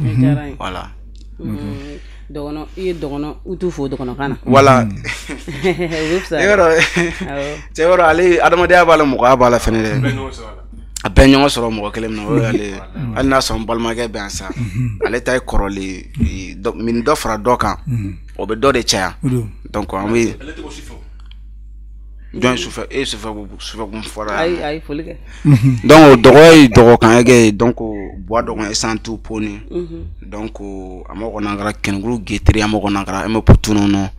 voilà. Dɔgɔnɔ i ye dɔgɔnɔ u t'u fo dɔgɔnɔkan na. Voilà. Cɛ yɔrɔ ale adamadenya b'a la mɔgɔya b'a la fɛnɛ dɛ. A bɛɛ ɲɔgɔn sɔrɔ mɔgɔ kelen min na o y'ale hali n'a sɔrɔ n balimakɛ bɛ yan sa ale ta ye kɔrɔlen min dɔ fara dɔ kan o bɛ dɔ de caya donc an bɛ. Jɔn sufɛ e sufɛ kun fɔra ayi ayi foli kɛ donc dɔgɔ ye dɔgɔ kan kɛ donc bois dɔgɔ ye san tu poni donc a ma kɔnɔ kɛra kɛnɛkuru getiri a ma kɔnɔ kɛra e putu nɔ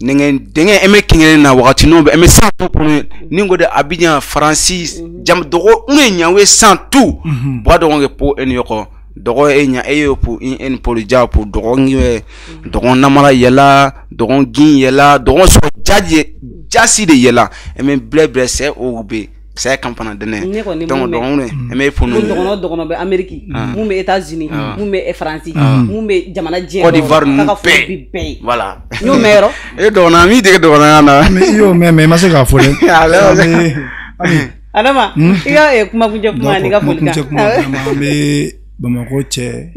nɛgɛ denkɛ e bɛ kɛnɛ na wagati n'o bɛ e bɛ san tu poni ni ko de Abidjan Faransi jam dɔgɔ n ye ɲawe san tu bois dɔgɔ kɛ po e ni yɔkɔ dɔgɔ e ɲa e ye po e ni poli ja po dɔgɔ ye dɔgɔ namara yɛlɛ dɔgɔ gin yɛlɛ dɔgɔ sɔrɔ jaji jasi de yɛlɛ e mɛ bilɛ bilɛ sɛ o bɛ sɛ kan fana dɛnɛ donc dɔgɔ ne e mɛ funu dɔgɔnɔ dɔgɔnɔ bɛ Amérique mun bɛ États-Unis mun bɛ Faransi mun bɛ jamana diɲɛ Côte d'Ivoire ninnu bɛɛ voilà n y'o mɛn yɔrɔ e dɔgɔnɔ an b'i dege dɔgɔnɔya na mais i y'o mɛn mais i ma se k'a fɔ dɛ Adama i ka kumakuncɛ kuma n'i ka folikan an bɛ Bamakɔ cɛ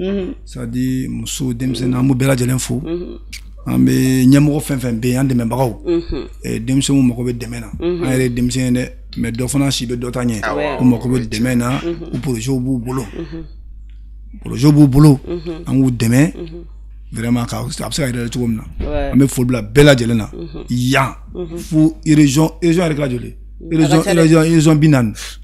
c'est à dire muso denmisɛnnin an b'u bɛɛ lajɛlen fo an bɛ ɲɛmɔgɔ fɛn fɛn bɛ yen an dɛmɛbagaw denmisɛnninw mago bɛ dɛmɛ na an yɛrɛ ye denmisɛn ye dɛ mais dɔ fana si bɛ dɔ ta ɲɛ u mago bɛ dɛmɛ na u projets b'u bolo projets b'u bolo an k'u dɛmɛ vraiment a bɛ se ka yɛrɛ cogo min na an bɛ foli bila bɛɛ lajɛlen na yan fo région région yɛrɛ kɛra joli région 40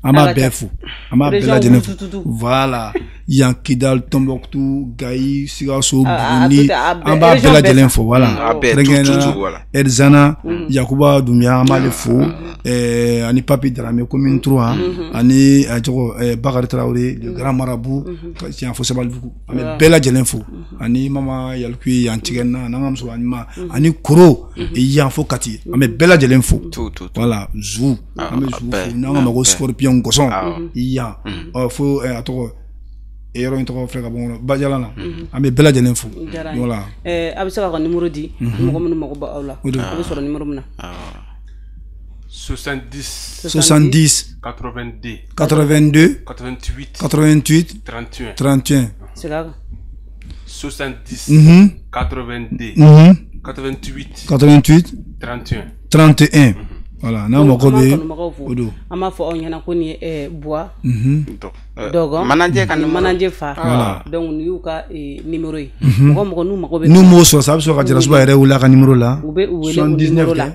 an b'a bɛɛ fo an b'a bɛɛ lajɛlen fo voilà yan Kidal Tombouctou Gayi Sikaso Buguni an b'a bɛɛ lajɛlen fo voilà kɛrɛnkɛrɛnnenya Erzana Yakuba Dumbuya an b'ale fo ani Papi Darame commune 3 ani a tɔgɔ Bakari Traoré le grand marabout tiɲɛ fo Sabalibugu an bɛ bɛɛ lajɛlen fo ani Mama Yalikuye yan Tigɛna n'an ka musokɔrɔba ɲuman ani Koro yan fo Kati an bɛ bɛɛ lajɛlen fo voilà Zou an bɛ Zou fo n'an ka mago Scorpion Gɔsɔn yan fo a tɔgɔ yɔrɔ in tɔgɔ filɛ ka bɔ n kɔnɔ Bajala la an bɛ bɛɛ lajɛlen fo voilà a bɛ se k'a ka numéro di mɔgɔ minnu mago b'aw la a bɛ sɔrɔ numéro min na 70 70 82 82 88 88 31 31 segin a kan 70 82 88 88 31 31 voilà n'aw mago bɛ o don an b'a fɔ aw ɲɛna ko nin ye Buwa Dɔgɔ manager fa donc nin y'u ka numéro ye mɔgɔ mɔgɔ n'u mago bɛ n'u m'o sɔrɔ sa a bɛ sɔrɔ ka Jarasuba yɛrɛ wele a ka numéro la u bɛ u wele o numéro la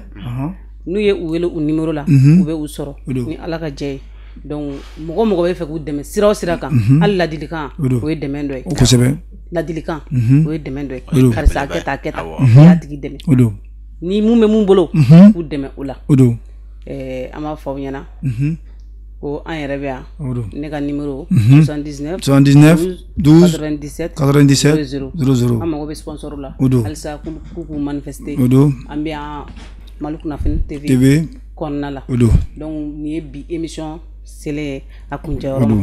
n'u ye u wele u numéro la u bɛ u sɔrɔ ni Ala ka jɛ ye donc mɔgɔ mɔgɔ bɛ fɛ k'u dɛmɛ sira o sira kan hali ladilikan o ye dɛmɛ dɔ ye kosɛbɛ ladilikan o ye dɛmɛ dɔ ye karisa a kɛ tan a kɛ tan i y'a tigi dɛmɛ ni mun bɛ mun bolo k'u dɛmɛ o la an b'a fɔ aw ɲɛna ko an yɛrɛ bɛ yan ne ka numéro 79 79 12 97 97 00 an mago bɛ sponsor la halisa k'u k'u manifester an bɛ yan Mali Kunnafoni TV kɔnɔna la donc nin ye bi émission selen ye a kuncɛyɔrɔ ma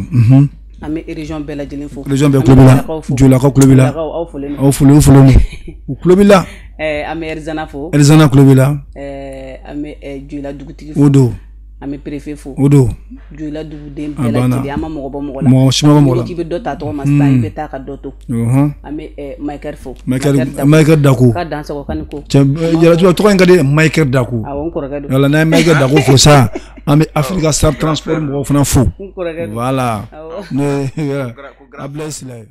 an bɛ région bɛɛ lajɛlen fo région bɛɛ tulo b'i la Jolakaw tulo b'i la aw folen aw folen u tulo b'i la an bɛ Erzana fo Erzana tulo b'i la an bɛ Joyila dugutigi fo o don an bɛ préfet fo o don Joyila duguden bɛɛ lajɛlen an ma mɔgɔ bɔ mɔgɔ la mɔgɔ si ma bɔ mɔgɔ la k'i bɛ dɔ ta tɔgɔ ma sisan i bɛ taa ka dɔ to an bɛ Michael fo Michael Dako k'a dansɔgɔ ka ni ko cɛ Jarasuba tɔgɔ in ka di Michael Dako awɔ n kɔrɔkɛ don voilà n'an ye Michael Dako fo sa an bɛ Africa Star Transport mɔgɔw fana fo voilà ne Ablaye Sila ye.